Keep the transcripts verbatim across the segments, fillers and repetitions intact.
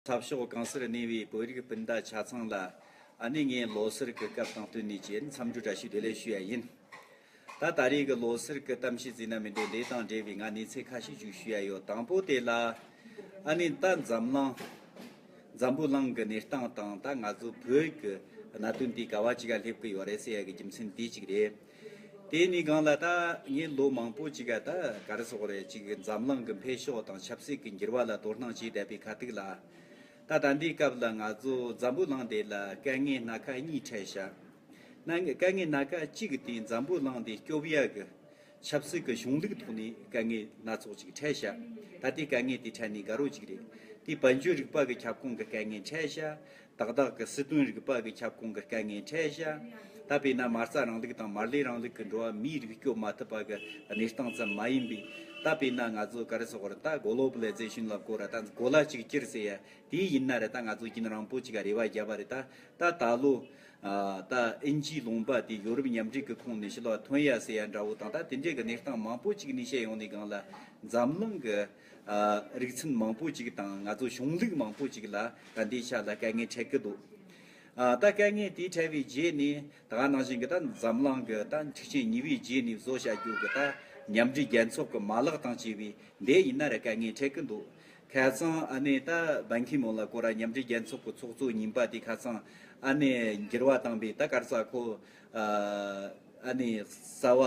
ས་ཕྱོགས་གང་སར་གནས་པའི་བོད་རིགས་སྤུན་ཟླ་ཆ་ཚང་ལ། ཨ་ནི་ངས་ལོ་གསར་གྱི་སྐབས་དང་བསྟུན་ནས་ཀྱི་འཚམས་འདྲི་བཀྲ་ཤིས་བདེ་ལེགས་ཞུ་ཡ་ཡིན། ད་ད་རེས་ཀྱི་ལོ་གསར་གྱི་གཏམ་བཤད་ཟེར་ན་མི་འདུག་འདི་དང་འབྲེལ་བའི་ང་གནས་ཚུལ་ཁ་ཤས་ཅིག་ཞུ་ཡ་ཡོད། དང་པོ་དེ་ལ། ཨ་ནི་ད་འཛམ་གླིང་། འཛམ་བུ་གླིང་གི་གནས་སྟངས་དང་ད་ང་ཚོ་བོད་ཀྱི་གནད་དོན་དེ་ག་བ་ཅིག་ག་སླེབས་ཀྱི་ཡོད་རེད་ཟེར་ཡ་གི་རྒྱུ་མཚན་དེ་གཅིག་རེད། དེ་ནས་སྒང་ལ་ད་ངས་ལོ་མང་པོ་ཅིག་ག་ད་ག་རེ་ཟེར་དགོས་རེད། ཅིག་འཛམ་གླིང་གི་འཕེལ་ཕྱོགས་དང་ཆབ་སྲིད་ཀྱི་འགྱུར་བ་ལ་དོ་སྣང་བྱས་བསྡད་པའི་ཁ་ཐུག་ལ། ད་ད་ལྟའི་སྐབས་ལ་ང་ཚོ་འཛམ་བུ་གླིང་འདི་ལ་དཀའ་ངལ་སྣ་ཁ་གཉིས་འཕྲད་ཤག་ན་དཀའ་ངལ་སྣ་ཁ་གཅིག་དེ་འཛམ་བུ་གླིང་འདི་སྐྱོབ་ཡ་གི་ཆབ་སྲིད་ཀྱི་གཞུང་ལུགས་ཐོག་ནས་དཀའ་ངལ་སྣ་ཚོགས་ཅིག་འཕྲད་ཤག་ད་ལྟའི་དཀའ་ངལ་དེ་འཕྲད་ནས་དགའ་རོགས་ཅིག་རེད། དེ་དཔལ་འབྱོར་རིག་པ་གི་ཁྱབ་ཁོངས་ཀྱི་དཀའ་ངལ་འཕྲད་ཤག་ཏག་ཏག་གི་སྲིད་དོན་རིག་པ་གི་ཁྱབ་ཁོངས་ཀྱི་དཀའ་ངལ་འཕྲད་ཤག་ད་དཔེར་ན་མ་རྩ་རིང་ལུགས་དང་མར་ལེ་རིང་ལུགས་ཀྱི་འགྲོ་བ་མིའི་རིགས་སྐྱོབ་མ་ཐུབ་པ་གི་གནས་སྟངས་ཙམ་མ་ཡིན་པའི། ད་དཔེར་ན་ང་ཚོ་ག་རེ་ཟེར་དགོས་རེད། ད་གོ་ལོ་བ་ལི་ཛེ་ཤན་ལབ་དགོས་རེད། ད་གོ་ལ་གཅིག་གྱུར་ཟེར་ཡ་དེ་ཡིན་ན་རེད། ད་ང་ཚོ་རྒྱུན་རིང་པོ་ཅིག་ག་རེ་བ་བརྒྱབ་པ་རེད། ད་ད་ད་ལོ། ཨ། ད་དབྱིན་ཇིའི་ལུང་པ་དེ་ཡོ་རོབ་མཉམ་འབྲེལ་གྱི་ཁོངས་ནས་ཕྱི་ལོགས་ཐོན་ཡ་ཟེར་ཡ་འདྲ་བོ་དང་། ད་དེ་འདྲའི་གི་གནས་སྟངས་མང་པོ་ཅིག་ནས་བཤད་ཡོང་ནས་སྒང་ལ། འཛམ་གླིང་གི། ཨ། རིག་ཚན་མང་པོ་ཅིག་དང་ང་ཚོ་གཞུང་ལུགས་མང་པོ་ཅིག་ལ་ད་ལྟའི་ཆ་ལ་དཀའ་ངལ་འཕྲད་ཀྱི་འདུག་ཨ། ད་དཀའ་ངལ་དེ་འཕྲད་པའི་རྗེས་ནས་ད་ག་ནང་བཞིན་གྱི་ད་འཛམ་གླིང་གི་ད་འཁྲུག་ཆེན་གཉིས་པའི་རྗེས་ནས་བཟོ་བྱ་རྒྱུ་གི་ད་མཉམ་འབྲེལ་རྒྱལ་ཚོགས་ཀྱི་མ་ལག་དང་བཅས་པའི་འདི་ཡིན་ན་ར་དཀའ་ངལ་འཕྲད་ཀྱི་འདུག་ཁ་སང་ཨ་ནི་ད་བན་ཁི་མོན་ལ་ཁོ་ར་མཉམ་འབྲེལ་རྒྱལ་ཚོགས་ཀྱི་ཚོགས་གཙོ་རྙིང་པ་དེ་ཁ་སང་ཨ་ནི་འགྱུར་བ་བཏང་པའི་ད་ག་རེ་ཟེར། ཁོ་ཨ་ནི་གསར་བ་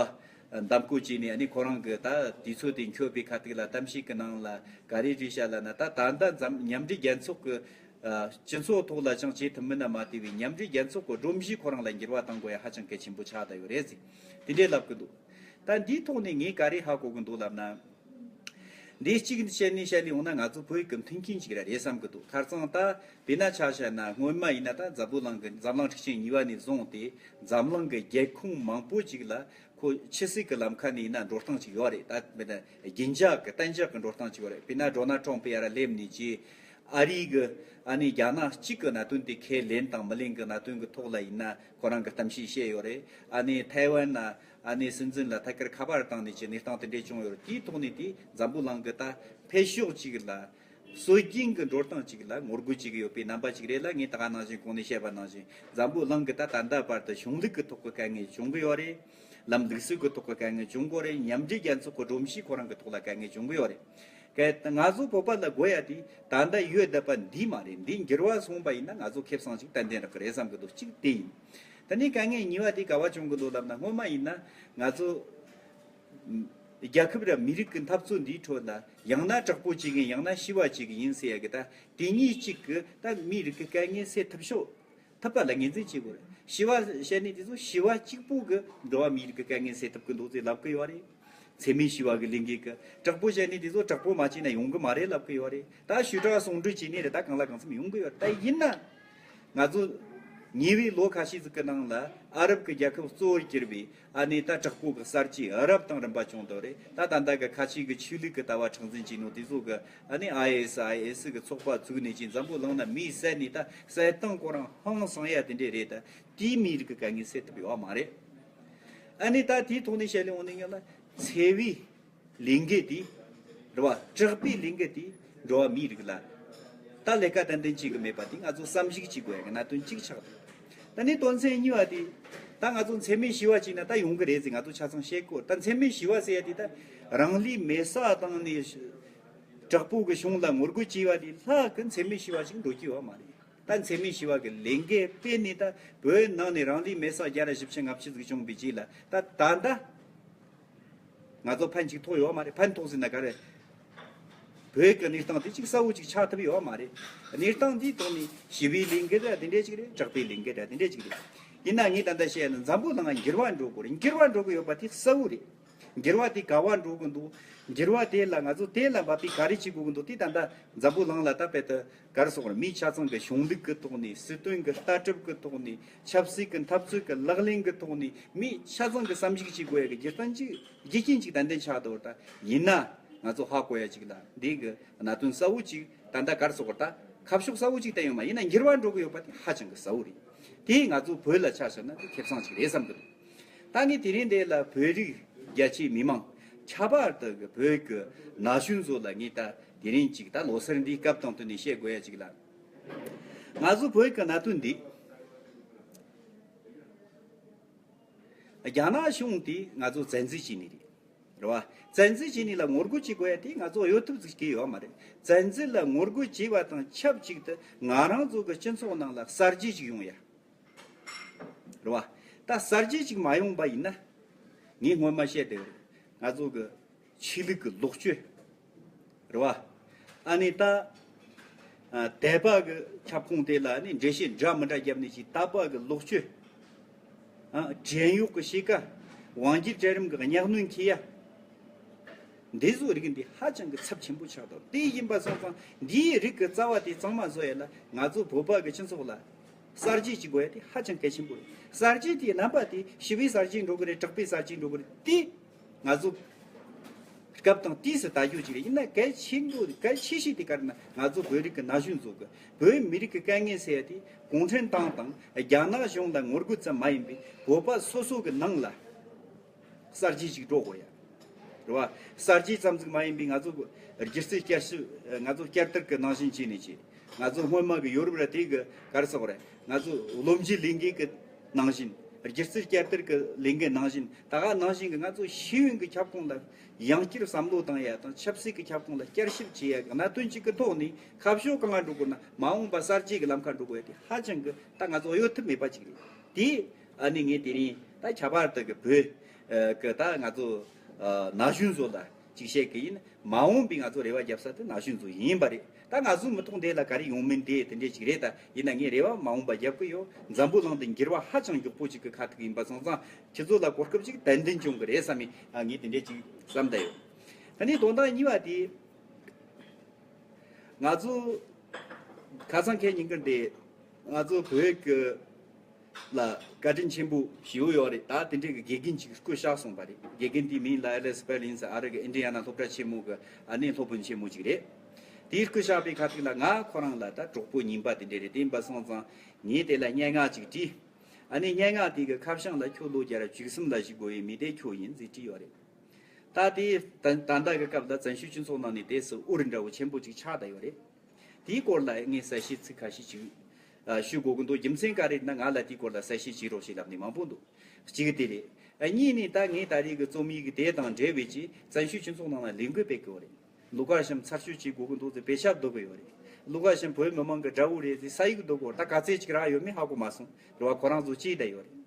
འདེམས་བསྐོ་བྱས་ནས། ཨ་ནི་ཁོ་རང་གི་ད་དུས་ཚོད་དེ་འཁྱོལ་བའི་ཁ་ཐུག་ལ་གཏམ་བཤད་ཀྱི་ནང་ལ་ག་རེ་རེད་བཤད་ལབ་ན། ད་ད་ལྟ་འཛམ་མཉམ་འབྲེལ་རྒྱལ་ཚོགས་ཀྱི་ཨ་སྤྱི་ཚོགས་ཐོག་ལ་ཅང་བྱེད་ཐུབ་མིན་ན་མ་བལྟས་པའི་མཉམ་འབྲེལ་རྒྱལ་ཚོགས་ཀྱི་སྒྲོམ་གཞི་ཁོ་རང་ལ་འགྱུར་བ་བཏང་དགོས་ཡ་ཧ་ཅང་གལ་ཆེན་པོ་ཆགས་བསྡད་ཡོད་རེད་ཟེར། དེ་འདྲས་ལབ་ཀྱི་འདུག་ད་འདིའི་ཐོག་ནས་ངས་ག་རེ་ཧ་གོ་གི་འདུག་ལབ་ན། འདི་གཅིག་བཤད་ནས་བཤད་ལས་འོང་ན་ང་ཚོ་བོད་ཀྱི་མཐུན་རྐྱེན་ཅིག་ར་རེད་བསམ་གི་འདུག་ཁ་སང་ད་དཔེར་ན་ཆ་བཞག་ན་སྔོན་མ་ཡིན་ན་ད་འཛམ་བུ་གླིང་གི་འཛམ་གླིང་འཁྲུག་ཆེན་གཉིས་པ་ནས་བཟུང་སྟེ་འཛམ་གླིང་གི་རྒྱལ་ཁོངས་མང་པོ་ཅིག་ལ་ཁོ་ཕྱི་སྲིད་ཀྱི་ལམ་ཁ་ནས་ཡིན་ན་འགྲོ་སྟངས་ཅིག་ཡོད་རེད། ད་དཔེར་ན་རྒྱུན་འཇགས་ཀྱི་གཏན་འཇགས་ཀྱི་འགྲོ་སྟངས་ཅིག་ཡོད་རེད། དཔེར་ན་ཌོ་ནལ་ཊམ་ཕི་ཡར་ར་སླེབས་ནས་ཀྱི་ཨ་རི་གི་ཨ་ནི་རྒྱ་ནག་གཅིག་གི་གནད་དོན་དེ་ཁས་ལེན་དང་མི་ལེན་གྱི་གནད་དོན་གྱི་ཐོག་ལ་ཡིན་ན་ཁོ་རང་གི་གཏམ་བཤད་བཤད་ཡོད་རེད། ཨ་ནི་ཐའེ་ཝན་ན། ཨ་ནི་སྲིད་འཛིན་ལ་ཐད་ཀར་ཁ་པར་བཏང་ནས་ཀྱི་གནས་སྟངས་དེ་འདྲས་བྱུང་ཡོད་རེད། དེའི་ཐོག་ནས་དེ་འཛམ་བུ་གླིང་གི་ད་འཕེལ་ཕྱོགས་གཅིག་ལ་སྲོལ་རྒྱུན་གྱི་འགྲོ་སྟངས་གཅིག་ལ་ངོ་རྒོལ་བྱེད་ཀྱི་ཡོད་པའི་རྣམ་པ་གཅིག་རེད་ལ། ངས་ད་ག་ནང་བཞིན་གོང་ནས་བཤད་པ་ནང་བཞིན་འཛམ་བུ་གླིང་གི་ད་ད་ལྟ་བར་དུ་གཞུང་ལུགས་ཀྱི་ཐོག་གི་དཀའ་ངལ་བྱུང་གི་ཡོད་རེད། ལམ་ལུགས་སྲོལ་གྱི་ཐོག་གི་དཀའ་ངལ་བྱུང་གི་ཡོད་རེད། མཉམ་འབྲེལ་རྒྱལ་ཚོགས་ཀྱི་སྒྲོམ་གཞི་ཁོ་རང་གི་ཐོག་ལ་དཀའ་ངལ་བྱུང་གི་ཡོད་རེད། གལ་ཏེ་ང་ཚོ་བོད་པ་ལ་དགོས་ཡ་དེ་ད་ལྟ་ཡོད་བསྡད་པ་འདི་མ་རེད། འདི་འགྱུར་བ་སོང་བ་ཡིན་ན་ང་ཚོ་ཁེ་བཟང་ཅིག་ཏན་ཏན་རག་གི་རེད་བསམ་གི་འདུག་གཅིག་དེ་ཡིན། ད་ནི་དཀའ་ངལ་གཉིས་པ་དེ་ག་བ་བྱུང་གི་འདུག་ལབ་ན། སྔོན་མ་ཡིན་ན་ང་ཚོ་རྒྱལ་ཁབ་ར་མི་རིགས་ཀྱི་འཐབ་རྩོད་འདིའི་ཁྲོད་ལ་ཡང་ན་དྲག་པོ་བྱེད་མཁན་ཡང་ན་ཞི་བ་བྱེད་མཁན་ཡིན་ཟེར་ཡ་གི། ད་དེ་གཉིས་གཅིག་གི་ད་མིའི་རིགས་ཀྱི་དཀའ་ངལ་སེལ་ཐུབ་ཤོག་ཐུབ་པ་ལ་ངོས་འཛིན་བྱེད་དགོས་རེད། ཞི་བ་བྱས་ནས་དེ་ཚོ་ཞི་བ་གཅིག་པུ་གི་འགྲོ་བ་མིའི་རིགས་ཀྱི་དཀའ་ངལ་སེལ་ཐུབ་ཀྱི་འདུག་ཟེར་ལབ་ཀྱི་ཡོད་རེད། འཚེ་མེད་ཞི་བ་གི་ལས་འགུལ་གི་དྲག་པོ་བྱས་ནས་དེ་ཚོ་དྲག་པོ་མ་བྱས་ན་ཡོང་གི་མ་རེད་ལབ་ཀྱི་ཡོད་རེད། ད་ཞུ་དག་ཟུང་འབྲེལ་བྱས་ནས་རེད། ད་གང་ལ་གང་འཚམ་ཡོང་གི་ཡོད་རེད། ད་ཡིན་ན་ང་ཚོ་ཉེ་བའི་ལོ་ཁ་ཤས་ཟིག་གི་ནང་ལ་ཨ་རབ་ཀྱི་རྒྱལ་ཁབ་གཙོ་བོར་གྱུར་པའི་ཨ་ནི་ད་དྲག་པོ་གི་གསར་བརྗེ་རབ་དང་རིམ་པ་བྱུང་འདུག་རེད། ད་ད་ལྟ་གི་ཁ་ཆེ་གི་ཆོས་ལུགས་གི་ལྟ་བ་མཁྲེགས་འཛིན་བྱས་ནོ་དེ་ཚོ་གི་ཨ་ནི་ཨའི་ཨེ་སི་ཨའི་ཨེ་སི་གི་ཚོགས་པ་བཙུགས་ནས་ཀྱི་འཛམ་བུ་གླིང་ན་མི་བསད་ནས་ད་བསད་སྟངས་ཁོ་རང་ཧང་སང་ཡ་དེ་འདྲས་རེད། ད་དེའི་མིའི་རིགས་ཀྱི་དཀའ་ངལ་སེལ་ཐུབ་ཡོད་མ་རེད། ཨ་ནི་ད་དེའི་ཐོག་ནས་བཤད་ལེ་འོང་ནས་ངས་ལ་འཚེ་བའི་ལས་འགུལ་དེ་རེད་བ། དྲག་པོའི་ལས་འགུལ་དེ་འགྲོ་བ་མིའི་རིགས་ལ་ད་ལས་ཀ་ཏན་ཏན་བྱེད་གི་མེད་པ་དེ་ང་ཚོ་བསམ་གཞིག་བྱེད་དགོས་ཡ་གི་གནད་དོན་གཅིག་ཆགས་འདུག་ད་ནི་དོན་ཚན་གཉིས་པ་དེ་ད་ང་ཚོ་འཚེ་མེད་ཞི་བ་བྱས་ན་ད་ཡོང་གི་རེད་ཟེར་ང་ཚོ་ཆ་ཚང་བཤད་དགོས། ད་འཚེ་མེད་ཞི་བ་ཟེར་ཡ་དེ་ད་རང་ལུས་མེ་སྲེག་བཏང་ནས་དྲག་པོ་གི་གཞུང་ལ་ངོ་རྒོལ་བྱས་པ་དེ་ལྷག་གི་འཚེ་མེད་ཞི་བ་ཞིག་འགྲོ་རྒྱུ་ཡོད་མ་རེད། ད་འཚེ་མེད་ཞི་བ་གི་ལས་འགུལ་སྤེལ་ནས་ད་བོད་ནང་ནས་རང་ལུས་མེ་སྲེག་བརྒྱ་དང་བཞི་བཅུ་ལྔ་བཅུ་ཟིག་བྱུང་བའི་རྗེས་ལ་ད་ད་ལྟ་ང་ཚོ་ཕན་ཅིག་ཐོགས་ཡོད་མ་རེད། ཕན་ཐོགས་ཟིན་ན་ག་རེ། བོད་ཀྱི་གནས་སྟངས་དེ་ཅིག་གསལ་བོ་ཅིག་ཆགས་ཐུབ་ཡོད་མ་རེད། གནས་སྟངས་འདིའི་ཐོག་ནས་ཞི་བའི་ལས་འགུལ་ར་དེ་འདྲས་ཅིག་རེད། དྲག་པོའི་ལས་འགུལ་ར་དེ་འདྲས་ཅིག་རེད། ཡིན་ན་ངས་ད་ལྟ་བཤད་ན་འཛམ་བུ་གླིང་ང་འགྱུར་བ་འགྲོ་དགོས་རེད། འགྱུར་བ་འགྲོ་གི་ཡོད་པ་དེ་གསལ་བོ་རེད། འགྱུར་བ་དེ་ག་བ་འགྲོ་གི་འདུག་འགྱུར་བ་དེ་ལ་ང་ཚོ་དེ་ལ་འབབ་པའི་ག་རེ་བྱེད་དགོས་གི་འདུག་དེ་ད་ལྟ་འཛམ་བུ་གླིང་ལ་ད་དཔེ་ད་ག་རེ་ཟེར་དགོས་རེད། མི་ཆ་ཚང་གི་གཞུང་ལུགས་ཀྱི་ཐོག་ནས། སྲིད་དོན་གྱི་ལྟ་གྲུབ་ཀྱི་ཐོག་ནས། ཆབ་སྲིད་ཀྱི་འཐབ་རྩོད་ཀྱི་ལག་ལེན་གྱི་ཐོག་ནས་མི་ཆ་ཚང་གི་བསམ་གཞིག་བྱེད་དགོས་ཡ་གི་རྒྱུ་རྐྱེན་ཅིག་རྒྱུ་རྐྱེན་ཅིག་ཏན་ཏན་ཆགས་འདུག་ད་ཡིན་ན་ང་ཚོ་ཧ་གོ་ཡ་ཅིག་ལ་འདི་གི་གནད་དོན་གསལ་བོ་ཅིག་ད་ལྟ་ག་རེ་ཟེར་དགོས་རེད། ད་ཁ་ཕྱོགས་གསལ་བོ་ཅིག་བསྟན་ཡོད་མ། ཡིན་ན་འགྱུར་བ་འགྲོ་གི་ཡོད་པ་དེ་ཧ་ཅང་གི་གསལ་བོ་རེད། དེ་ང་ཚོ་བོད་ལ་ཆ་བཞག་ན་དེ་ཁེ་བཟང་ཅིག་རེད་བསམ་གི་འདུག་ད་ངས་དེ་རིང་འདི་ལ་བོད་རིགས་རྒྱ་ཆེའི་མི་མང་ཁྱད་པར་དུ་གི་བོད་ཀྱི་ན་གཞོན་ཚོ་ལ་ངས་ད་དེ་རིང་ཅིག་ད་ལོ་གསར་འདིའི་སྐབས་དང་བསྟུན་ནས་བཤད་དགོས་ཡ་ཅིག་ལ། ང་ཚོ་བོད་ཀྱི་གནད་དོན་འདི་རྒྱ་ནག་གཞུང་དེ་ང་ཚོ་བཙན་འཛུལ་བྱས་ནི་རེད། རེད་བ། བཙན་འཛུལ་བྱས་ནི་ལ་ངོ་རྒོལ་བྱེད་དགོས་ཡ་དེ་ང་ཚོ་གཡོལ་ཐབས་ཟིག་གི་ཡོད་མ་རེད། བཙན་འཛུལ་ལ་ངོ་རྒོལ་བྱས་པ་དང་ཆབས་ཅིག་ཏུ་ང་རང་ཚོ་གི་སྤྱི་ཚོགས་ནང་ལ་གསར་བརྗེ་ཅིག་ཡོང་ཡ། རེད་བ། ད་གསར་བརྗེ་ཅིག་མ་ཡོང་པ་ཡིན་ན། ངས་སྔོན་མ་བཤད་དེ་རེད། ང་ཚོ་གི་ཆོས་ལུགས་ཀྱི་ལོག་སྤྱོད། རེད་བ། ཨ་ནི་ད། ཨ། དད་པ་གི་ཁྱབ་ཁོངས་དེ་ལ་ནི་འགྲེལ་བཤད་འདྲ་མི་འདྲ་བརྒྱབ་ནས་ཅིག་དད་པ་གི་ལོག་སྤྱོད། ཨ། བྲན་གཡོག་གི་གཤིས་ཀ། དབང་སྒྱུར་གྲལ་རིམ་གི་གཉའ་གནོན་འཁྱེར་ཡ། འདི་ཚོའི་རིགས་འདི་ཧ་ཅང་གི་ཚབས་ཆེན་པོ་ཆགས་འདུག་དེ་ཡིན་པ་སོང་ཙང་འདིའི་རིགས་ཀྱི་རྩ་བ་དེ་གཙང་མ་བཟོ་ཡ་ལ་ང་ཚོ་བོད་པ་གི་སྤྱི་ཚོགས་ལ་གསར་བརྗེ་ཅིག་དགོས་ཡ་དེ་ཧ་ཅང་གལ་ཆེན་པོ་རེད། གསར་བརྗེ་དེའི་རྣམ་པ་དེ་ཞི་བའི་གསར་བརྗེ་འགྲོ་གི་རེད། དྲག་པོའི་གསར་བརྗེ་འགྲོ་གི་རེད། དེ་ང་ཚོ་སྐབས་དང་དུས་སུ་ལྟ་རྒྱུ་ཅིག་རེད། ཡིན་ན་གལ་ཆེན་པོ་གལ་ཆེ་ཤོས་དེ་ག་རེ་ན་ང་ཚོ་བོད་རིགས་ཀྱི་ན་གཞོན་ཚོ་གི་བོད་མི་རིགས་ཀྱི་དཀའ་ངལ་སེལ་ཡ་དེ་གུང་ཁྲན་ཏང་དང་རྒྱ་ནག་གཞུང་ལ་ངོ་རྒོལ་ཙམ་མ་ཡིན་པའི་བོད་པ་སོ་སོ་གི་ནང་ལ། གསར་བརྗེ་ཅིག་འགྲོ་དགོས་ཡ། རེད་བ། གསར་བརྗེ་ཙམ་ཟིག་མ་ཡིན་པའི་ང་ཚོ་གི་སྒྱུ་རྩལ་བསྐྱར་ཞིབ། ང་ཚོ་བསྐྱར་དར་གི་ནང་བཞིན་བྱས་ནས་ཀྱི། ང་ཚོ་སྔོན་མ་གི་ཡོ་རོབ་ར་དེ་གི་ག་རེ་ཟེར་དགོས་རེད། ང་ཚོ་སློབ་འབྱིན་ལས་འགན་གི་ནང་བཞིན། སྒྱུ་རྩལ་བསྐྱར་དར་གི་ལས་འགན་ནང་བཞིན། ད་ག་ནང་བཞིན་གི་ང་ཚོ་ཤེས་ཡོན་གི་ཁྱབ་ཁོངས་ལ་ཡང་བསྐྱར་བསམ་བློ་བཏང་ཡ་དང་ཆབ་སྲིད་གི་ཁྱབ་ཁོངས་ལ་བསྐྱར་ཞིབ་བྱེད་ཡ་གི་གནད་དོན་གཅིག་གི་ཐོག་ནས་ཁ་ཕྱོགས་གང་ང་འགྲོ་དགོས་ན་མ་འོངས་པ་གསར་བརྗེ་གི་ལམ་ཁ་འགྲོ་དགོས་ཡ་དེ་ཧ་ཅང་གི་ད་ང་ཚོ་གཡོལ་ཐབས་མེད་པ་ཅིག་རེད། དེ། ཨ་ནི་ངས་དེ་རིང་ད་ཁྱད་པར་དུ་གི་བོད་ཀྱི་ད་ང་ཚོ་ན་གཞོན་ཚོ་ལ་ཅིག་བཤད་གི་ཡིན། མ་འོངས་པའི་ང་ཚོ་རེ་བ་རྒྱབ་ས་དེ་ན་གཞོན་ཚོ་ཡིན་པ་རེད། ད་ང་ཚོའི་མི་ཐོག་འདི་ལ་ག་རེ་ཡོང་མིན་དེ་དེ་འདྲས་ཅིག་རེད། ད་ཡིན་ན་ངས་རེ་བ་མ་འོངས་པ་རྒྱབ་གི་ཡོད། འཛམ་བུ་གླིང་འདི་འགྱུར་བ་ཧ་ཅང་མགྱོགས་པོ་ཅིག་གི་ཁ་ཐུག་ཡིན་པ་སོང་ཙང་ཁྱེད་ཚོ་ལ་གོ་སྐབས་ཅིག་ཏན་ཏན་བྱུང་གི་རེད་བསམ་ཡིན། ངས་དེ་འདྲས་ཅིག་བསམ་བསྡད་ཡོད། ད་ནི་དོན་དག་གཉིས་པ་དེ། ང་ཚོ་ཁ་སང་ཁེ་ཉིན་དཀར་འདི་ང་ཚོ་བོད་ཀྱི་ལ་བཀའ་དྲིན་ཆེན་པོ་ཞེ་པོ་ཡོད་རེད། ད་དེ་འདྲའི་གི་དགེ་རྒན་ཅིག་སྐུ་གཤེགས་སོང་པ་རེད། དགེ་རྒན་དེའི་མིང་ལ་ཨེ་ལེ་སི་པེ་ལིན་ཟེར། ཨ་རི་གི་ཨིན་ཌི་ཡ་ན་སློབ་གྲྭ་ཆེན་མོ་གི་ཨ་ནེ་སློབ་དཔོན་ཆེན་མོ་ཅིག་རེད། དེའི་སྐུ་གཤེགས་པའི་ཁ་ཐུག་ལ་ང་ཁོ་རང་ལ་ད་གྲོགས་པོ་རྙིང་པ་དེ་འདྲ་རེད། དེ་ཡིན་པ་སོང་ཙང་ངས་དེ་ལ་སྙན་ངག་ཅིག་བྲིས། ཨ་ནེ་སྙན་ངག་དེ་གི་ཁ་བྱང་ལ་ཁྱོད་ལོ་བརྒྱ་ར་བཅུ་གསུམ་ལ་བཞུགས་དགོས་ཡོད་མི་དེ་ཁྱོད་ཡིན་ཟེར་བྲིས་ཡོད་རེད། ད་དེ་ད་ད་ལྟ་གི་སྐབས་ལ་བཙན་བྱོལ་སྤྱི་ཚོགས་ནང་ནས་དེ་སུ་འུར་འདྲ་བོ་ཆེན་པོ་ཅིག་ཆགས་བསྡད་ཡོད་རེད། དེའི་སྐོར་ལ་ངས་གསལ་བཤད་ཚིག་ཁ་ཤས་ཅིག་ཨ་ཞུ་དགོས་ཀྱི་འདུག་རྒྱུ་མཚན་ག་རེ་ཡིན་ན་ང་ལ་དེའི་སྐོར་ལ་གསལ་བཤད་བྱེད་རོགས་ཞེས་ལབ་ནས་མང་པོ་འདུག་གཅིག་དེ་རེད། ཨ་གཉིས་ནི་ད་ངས་ད་རེས་ཀྱི་རྩོམ་ཡིག་དེ་དང་འབྲེལ་བའི་ཅིག་བཙན་བྱོལ་སྤྱི་ཚོགས་ནང་ལ་ལས་འགུལ་སྤེལ་གི་ཡོད་རེད། ལོ་ཀ་ཤམ་ཚར་གཅོད་བྱེད་དགོས་ཀྱི་འདུག་ཟེར་པེ་ཤག་བསྡུ་གི་ཡོད་རེད། ལོ་ཀ་ཤམ་བོད་མི་མང་གི་དགྲ་བོ་རེད་ཟེར་ས་ཡིག་བསྡུ་གི་ཡོད་རེད། ད་ག་ཚད་ཅིག་རག་ཡོད་མེད་ཧ་གོ་མ་སོང་། རེད་བ། ཁོ་རང་ཚོ་ཅིག་བསྡད་ཡོད་རེད།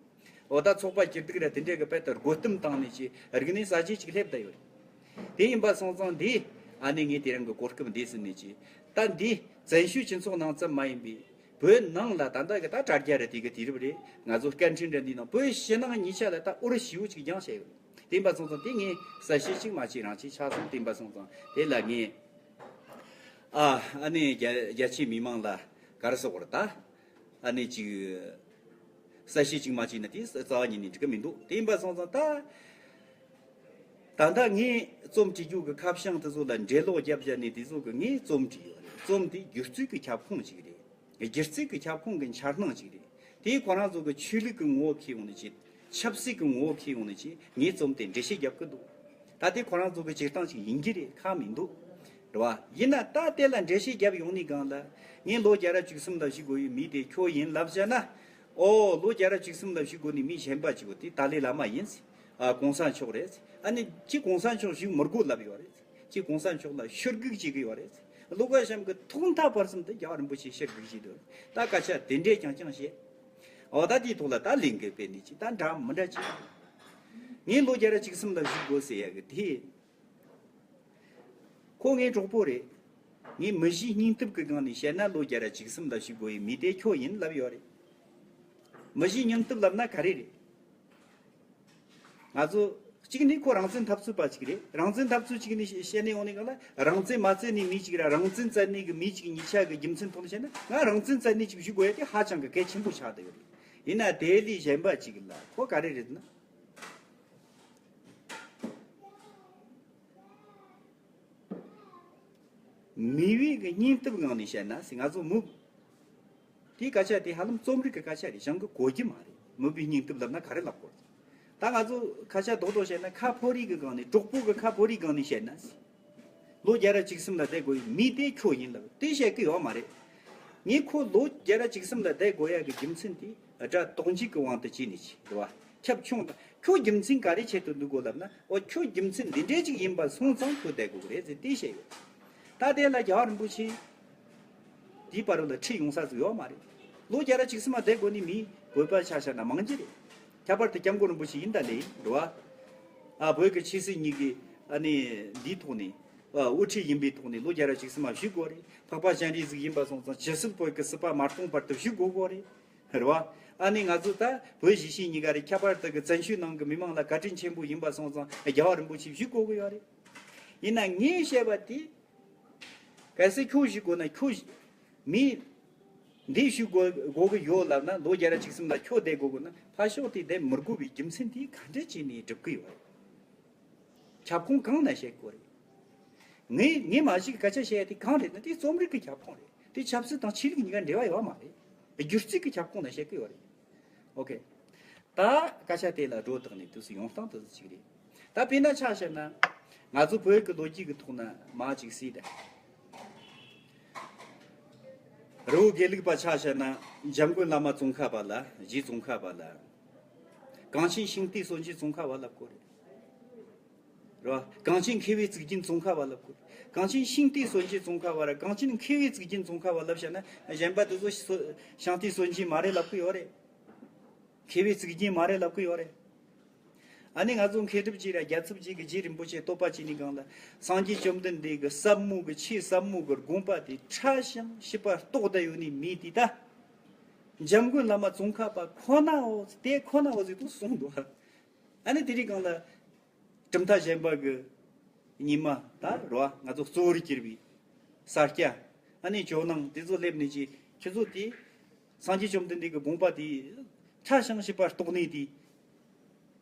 འོ་ད་ཚོགས་པ་སྒེར་སྡུག་ར་དེ་འདྲས་ཀྱི་དཔེ་ལྟར་རྒོལ་གཏམ་བཏང་ནས་ཀྱི་རིག་གནས་གསར་བརྗེ་ཅིག་སླེབས་བསྡད་ཡོད་རེད། དེ་ཡིན་པ་སོང་ཙང་འདི་ཨ་ནི་ངས་དེ་རིང་གི་གོ་སྐབས་འདི་ཟིན་ནས་ཀྱི་ད་འདི་བཙན་བྱོལ་སྤྱི་ཚོགས་ནང་ཙམ་མ་ཡིན་པའི་བོད་ནང་ལ་ད་ལྟ་གི་ད་དྲ་རྒྱ་ར་དེ་གི་དུས་རབས་རེད། ང་ཚོ་སྐད་འཕྲིན་ར་འདི་ནང་བོད་ཕྱི་ནང་གཉིས་ཆ་ལ་ད་འུར་ཞེ་པོ་ཅིག་སྦྱངས་བྱས་ཡོད་རེད། དེ་ཡིན་པ་སོང་ཙང་དེ་ངས་གསལ་བཤད་ཅིག་མ་བྱས་རང་ཅིག་ཆགས་སོང་། དེ་ཡིན་པ་སོང་ཙང་དེ་ལ་ངས་ཨ་ཨ་ནི་རྒྱ་རྒྱ་ཆེའི་མི་མང་ལ་ག་རེ་ཟེར་དགོས་རེད་ད། ཨ་ནི་ཅིག་གསལ་བཤད་ཅིག་མ་བྱས་ན་དེ་རྩ་བ་ཉིད་ནས་འགྲིག་གི་མི་འདུག་དེ་ཡིན་པ་སོང་ཙང་ད། ད་ལྟ་ངས་རྩོམ་བྲིས་རྒྱུ་གི་ཁ་བྱང་དེ་ཚོ་ལ་འགྲེལ་ལོག་རྒྱབ་བཞག་ནས་དེ་ཚོ་གི་ངས་རྩོམ་བྲིས་ཡོད་རེད། རྩོམ་དེ་སྒྱུ་རྩལ་གི་ཁྱབ་ཁོངས་ཅིག་རེད། སྒྱུ་རྩལ་གི་ཁྱབ་ཁོངས་གི་འཆར་སྣང་ཅིག་རེད། དེ་ཁོ་རང་ཚོ་གི་ཆོས་ལུགས་གི་ངོ་བོ་འཁྱེར་ཡོང་ནས་ཅིག་ཆབ་སྲིད་གི་ངོ་བོ་འཁྱེར་ཡོང་ནས་ཅིག་ངས་རྩོམ་དེ་འགྲེལ་བཤད་རྒྱབ་གི་འདུག་ད་དེ་ཁོ་རང་ཚོ་གི་སྤྱིར་བཏང་ཅིག་ཡིན་གྱི་རེད། ཁག་མི་འདུག་རེད་བ། ཡིན་ན་ད་དེ་ལ་འགྲེལ་བཤད་རྒྱབ་ཡོང་ནས་སྒང་ལ་ངས་ལོ་བརྒྱ་ར་བཅུ་གསུམ་ལ་བཞུགས་དགོས་ཡོད་མི་དེ་ཁྱོད་ཡིན་ལབ་བྱས་ན། ཨོ་ལོ་བརྒྱ་ར་བཅུ་གསུམ་ལ་བཞུགས་དགོས་ནི་མི་གཞན་པ་ཅིག་གོ་དེ་ཏཱ་ལའི་བླ་མ་ཡིན་ཟེར། ཨ་གོང་ས་མཆོག་རེད་ཟེར། ཨ་ནི་ཅི་གོང་ས་མཆོག་བཞུགས་མི་དགོས་ལབ་ཡོད་རེད་ཟེར། ཅི་གོང་ས་མཆོག་ལ་ཤོད་སྒུག་བྱེད་གི་ཡོད་རེད་ཟེར། ལོ་ཀ་ཤམ་གི་ཐོག་མཐའ་བར་གསུམ་དུ་རྒྱལ་བ་རིན་པོ་ཆེ་ཤོད་སྒུག་བྱེད་འདུག་ད་སྐད་ཆ་དེ་འདྲས་རྐྱང་རྐྱང་བཤད། ཨོ་ད་དེའི་ཐོག་ལ་ད་ལས་འགུལ་སྤེལ་ནི་ཅི་ད་འདྲ་མི་འདྲ་ཅི། ངས་ལོ་བརྒྱ་ར་བཅུ་གསུམ་ལ་བཞུགས་དགོས་ཟེར་ཡ་གི་དེ། ཁོ་ངའི་གྲོགས་པོ་རེད། ངས་མི་གཞིའི་སྙིང་སྟོབས་ཀྱི་སྒང་ནས་བཤད་ན་ལོ་བརྒྱ་ར་བཅུ་གསུམ་ལ་བཞུགས་དགོས་ཡི་མི་དེ་ཁྱོད་ཡིན་ལབ་ཡོད་རེད། མི་གཞིའི་སྙིང་སྟོབས་ལབ་ན་ག་རེ་རེད། ང་ཚོ་གཅིག་ནི་ཁོ་རང་བཙན་འཐབ་རྩོད་པ་གཅིག་རེད། རང་བཙན་འཐབ་རྩོད་གཅིག་ནི་བཤད་ནས་ཡོང་ནས་གང་ལ་རང་བཙན་མ་བཙལ་ནས་མི་གཅིག་ར་རང་བཙན་བཙལ་ནས་གི་མི་གཅིག་གཉིས་ཆ་གི་རྒྱུ་མཚན་ཐོག་ནས་བཤད་ན་ང་རང་བཙན་བཙལ་ནས་གཅིག་བཞུགས་དགོས་ཡ་དེ་ཧ་ཅང་གི་གལ་ཆེན་པོ་ཆགས་བསྡད་ཡོད་རེད། ཡིན་ན་དེ་ལས་གཞན་པ་གཅིག་ལ་ཁོ་ག་རེ་རེད་ན། མི་བུའི་གི་སྙིང་སྟོབས་ངང་ནས་བཤད་ན་ཟེར། ང་ཚོ་མི་དེའི་སྐད་ཆ་དེ་ཧ་ལམ་རྩོམ་རིག་གི་སྐད་ཆ་རེད། གཞན་གི་གོ་རྒྱུ་མ་རེད། མི་བུའི་སྙིང་སྟོབས་ལབ་ན་ག་རེ་ལབ་དགོས་རེད། ད་ང་ཚོ་ཁ་ཤས་རྡོག་རྡོག་བཤད་ན་ཁ་ཕོ་རིགས་གི་སྒང་ནས་གྲོགས་པོ་གི་ཁ་ཕོ་རིགས་སྒང་ནས་བཤད་ན་ཟེར། ལོ་བརྒྱ་ར་བཅུ་གསུམ་ལ་བསྡད་དགོས་ཡི་མི་དེ་ཁྱོད་ཡིན་ལབ་དེ་བཤད་གི་ཡོད་མ་རེད། ངས་ཁོ་ལོ་བརྒྱ་དང་བཅུ་གསུམ་ལ་བསྡད་དགོས་ཡ་གི་རྒྱུ་མཚན་དེ་དགྲ་དོགས་འཇིགས་ཀྱི་དབང་དུ་བྱས་ནས་ཅི་རེད་བ། ཁྱབ་ཆུང་དང་ཁྱོད་རྒྱུ་མཚན་ག་རེ་ཆེད་དུ་འདུག་གོ་ལབ་ན། འོ་ཁྱོད་རྒྱུ་མཚན་འདི་འདྲའི་ཅིག་ཡིན་པ་སོང་ཙང་ཁྱོད་བསྡད་དགོས་གི་རེད་ཟེར་དེ་བཤད་ཡོད། ད་དེ་ལ་རྒྱལ་བ་རིན་པོ་ཆེ་དེའི་བར་ལ་ཁྲིད་ཡོང་ས་ཟིག་ཡོད་མ་རེད། ལོ་བརྒྱ་དང་བཅུ་གསུམ་ལ་བསྡད་དགོས་ནི་མི་བོད་པ་ཆ་བཞག་ན་མང་རྒྱུ་རེད། ཁྱད་པར་དུ་སྐྱབས་མགོན་རིན་པོ་ཆེ་ཡིན་ད་ལེ་འགྲོ་བ། ཨ་བོད་ཀྱི་ཆོས་སྲིད་གཉིས་ཀྱི་ཨ་ནི་འདིའི་ཐོག་ནས་ཨ་དབུ་ཁྲིད་ཡིན་པའི་ཐོག་ནས་ལོ་བརྒྱ་དང་བཅུ་གསུམ་ལ་བཞུགས་དགོས་རེད། འཕགས་པ་སྤྱན་རས་གཟིགས་ཡིན་པ་སོང་ཙང་ཇི་སྲིད་བོད་ཀྱི་སྲིད་པ་མ་སྟོངས་བར་དུ་བཞུགས་དགོས་དགོས་རེད། རེད་བ། ཨ་ནི་ང་ཚོ་ད་བོད་གཞིས་བྱེས་གཉིས་ཀ་རེད། ཁྱད་པར་དུ་གི་བཙན་བྱོལ་ནང་གི་མི་མང་ལ་བཀའ་དྲིན་ཆེན་པོ་ཡིན་པ་སོང་ཙང་རྒྱལ་བ་རིན་པོ་ཆེ་བཞུགས་དགོས་གི་ཡོད་རེད། ཡིན་ན་ངས་བཤད་པ་དེ། གལ་སྲིད་ཁྱོད་བཞུགས་དགོས་ན་ཁྱོད་བཞུགས། མི་འདི་བཞུགས་དགོས་དགོས་གི་ཡོད་ལབ་ན། ལོ་བརྒྱ་དང་བཅུ་གསུམ་ལ་ཁྱོད་བསྡད་དགོས་དགོས་ན་ཕར་ཕྱོགས་དེ་བསྡད་མི་དགོས་པའི་རྒྱུ་མཚན་དེ་ག་འདྲ་བྱས་ནས་སྒྲུབ་གི་ཡོད་རེད། ཁྱབ་ཁོངས་གང་ན་བཤད་དགོས་རེད། ངས་ངས་མ་གཞི་གི་སྐད་ཆ་བཤད་ཡ་དེ་གང་རེད་ན་དེ་རྩོམ་རིག་གི་ཁྱབ་ཁོངས་རེད། དེ་ཆབ་སྲིད་དང་ཆོས་ལུགས་གཉིས་ཀ་འབྲེལ་བ་ཡོད་མ་རེད། སྒྱུ་རྩལ་གྱི་ཁྱབ་ཁོངས་ནང་བཤད་ཀྱི་ཡོད་རེད། ཨོ་ཁེ། ད་སྐད་ཆ་དེ་ལ་སྒྲོ་བཏགས་ནས་དུས་སུ་ཡོང་སྟངས་དེ་ཚོ་ཅིག་རེད། ད་དཔེར་ན་ཆ་བཞག་ན། ང་ཚོ་བོད་ཀྱི་ལོ་རྒྱུས་ཀྱི་ཐོག་ན་མ་ཅིག་སྲིད་དེ། རི་བོ་དགེ་ལུགས་པ་ཆ་བཞག་ན་འཇམ་མགོན་བླ་མ་ཙོང་ཁ་པ་ལ་རྗེ་ཙོང་ཁ་པ་ལ། གངས་ཅན་ཤིང་རྟའི་སྲོལ་འབྱེད་ཙོང་ཁ་པ་ལབ་དགོས་རེད། རེད་བ། གངས་ཅན་མཁས་པའི་གཙུག་རྒྱན་ཙོང་ཁ་པ་ལབ་དགོས། གངས་ཅན་ཤིང་རྟའི་སྲོལ་འབྱེད་ཙོང་ཁ་པ་ར་གངས་ཅན་མཁས་པའི་གཙུག་རྒྱན་ཙོང་ཁ་པ་ལབ་བྱས་ན་གཞན་པ་དེ་ཚོ་སྲོ་ཤིང་རྟའི་སྲོལ་འབྱེད་མ་རེད་ལབ་གི་ཡོད་རེད། མཁས་པའི་གཙུག་རྒྱན་མ་རེད་ལབ་གི་ཡོད་རེད། ཨ་ནི་ང་ཚོ་མཁས་གྲུབ་རྗེ་ར་རྒྱལ་ཚབ་རྗེ་གི་རྗེ་རིན་པོ་ཆེ་བསྟོད་པ་བྱས་ནས་སྒང་ལ། སངས་རྒྱས་བཅོམ་ལྡན་འདས་ཀྱི་ཟབ་མོ་གི་ཆོས་ཟབ་མོ་གི་དགོངས་པ་དེ་ཕྲ་ཞིང་ཞིབ་པ་རྟོགས་བསྡད་ཡོད་ནི་མི་དེ་ད། འཇམ་མགོན་བླ་མ་ཙོང་ཁ་པ་ཁོ་ནའོ་དེ་ཁོ་ནའོ་ཟིག་ཏུ་གསུངས་འདུག་ཨ་ནི་དེ་རིང་སྒང་ལ། གྲུབ་མཐའ་གཞན་པ་གི་ཉི་མ་ད་རོ། ང་ཚོ་གཙོ་བོར་གྱུར་པའི་ས་སྐྱ། ཨ་ནི་ཇོ་ནང་དེ་ཚོ་སླེབས་ནས་ཀྱི་ཁྱེད་ཚོ་དེ། སངས་རྒྱས་བཅོམ་ལྡན་འདས་ཀྱི་དགོངས་པ་དེ་ཕྲ་ཞིང་ཞིབ་པ་རྟོགས་ནས་དེ།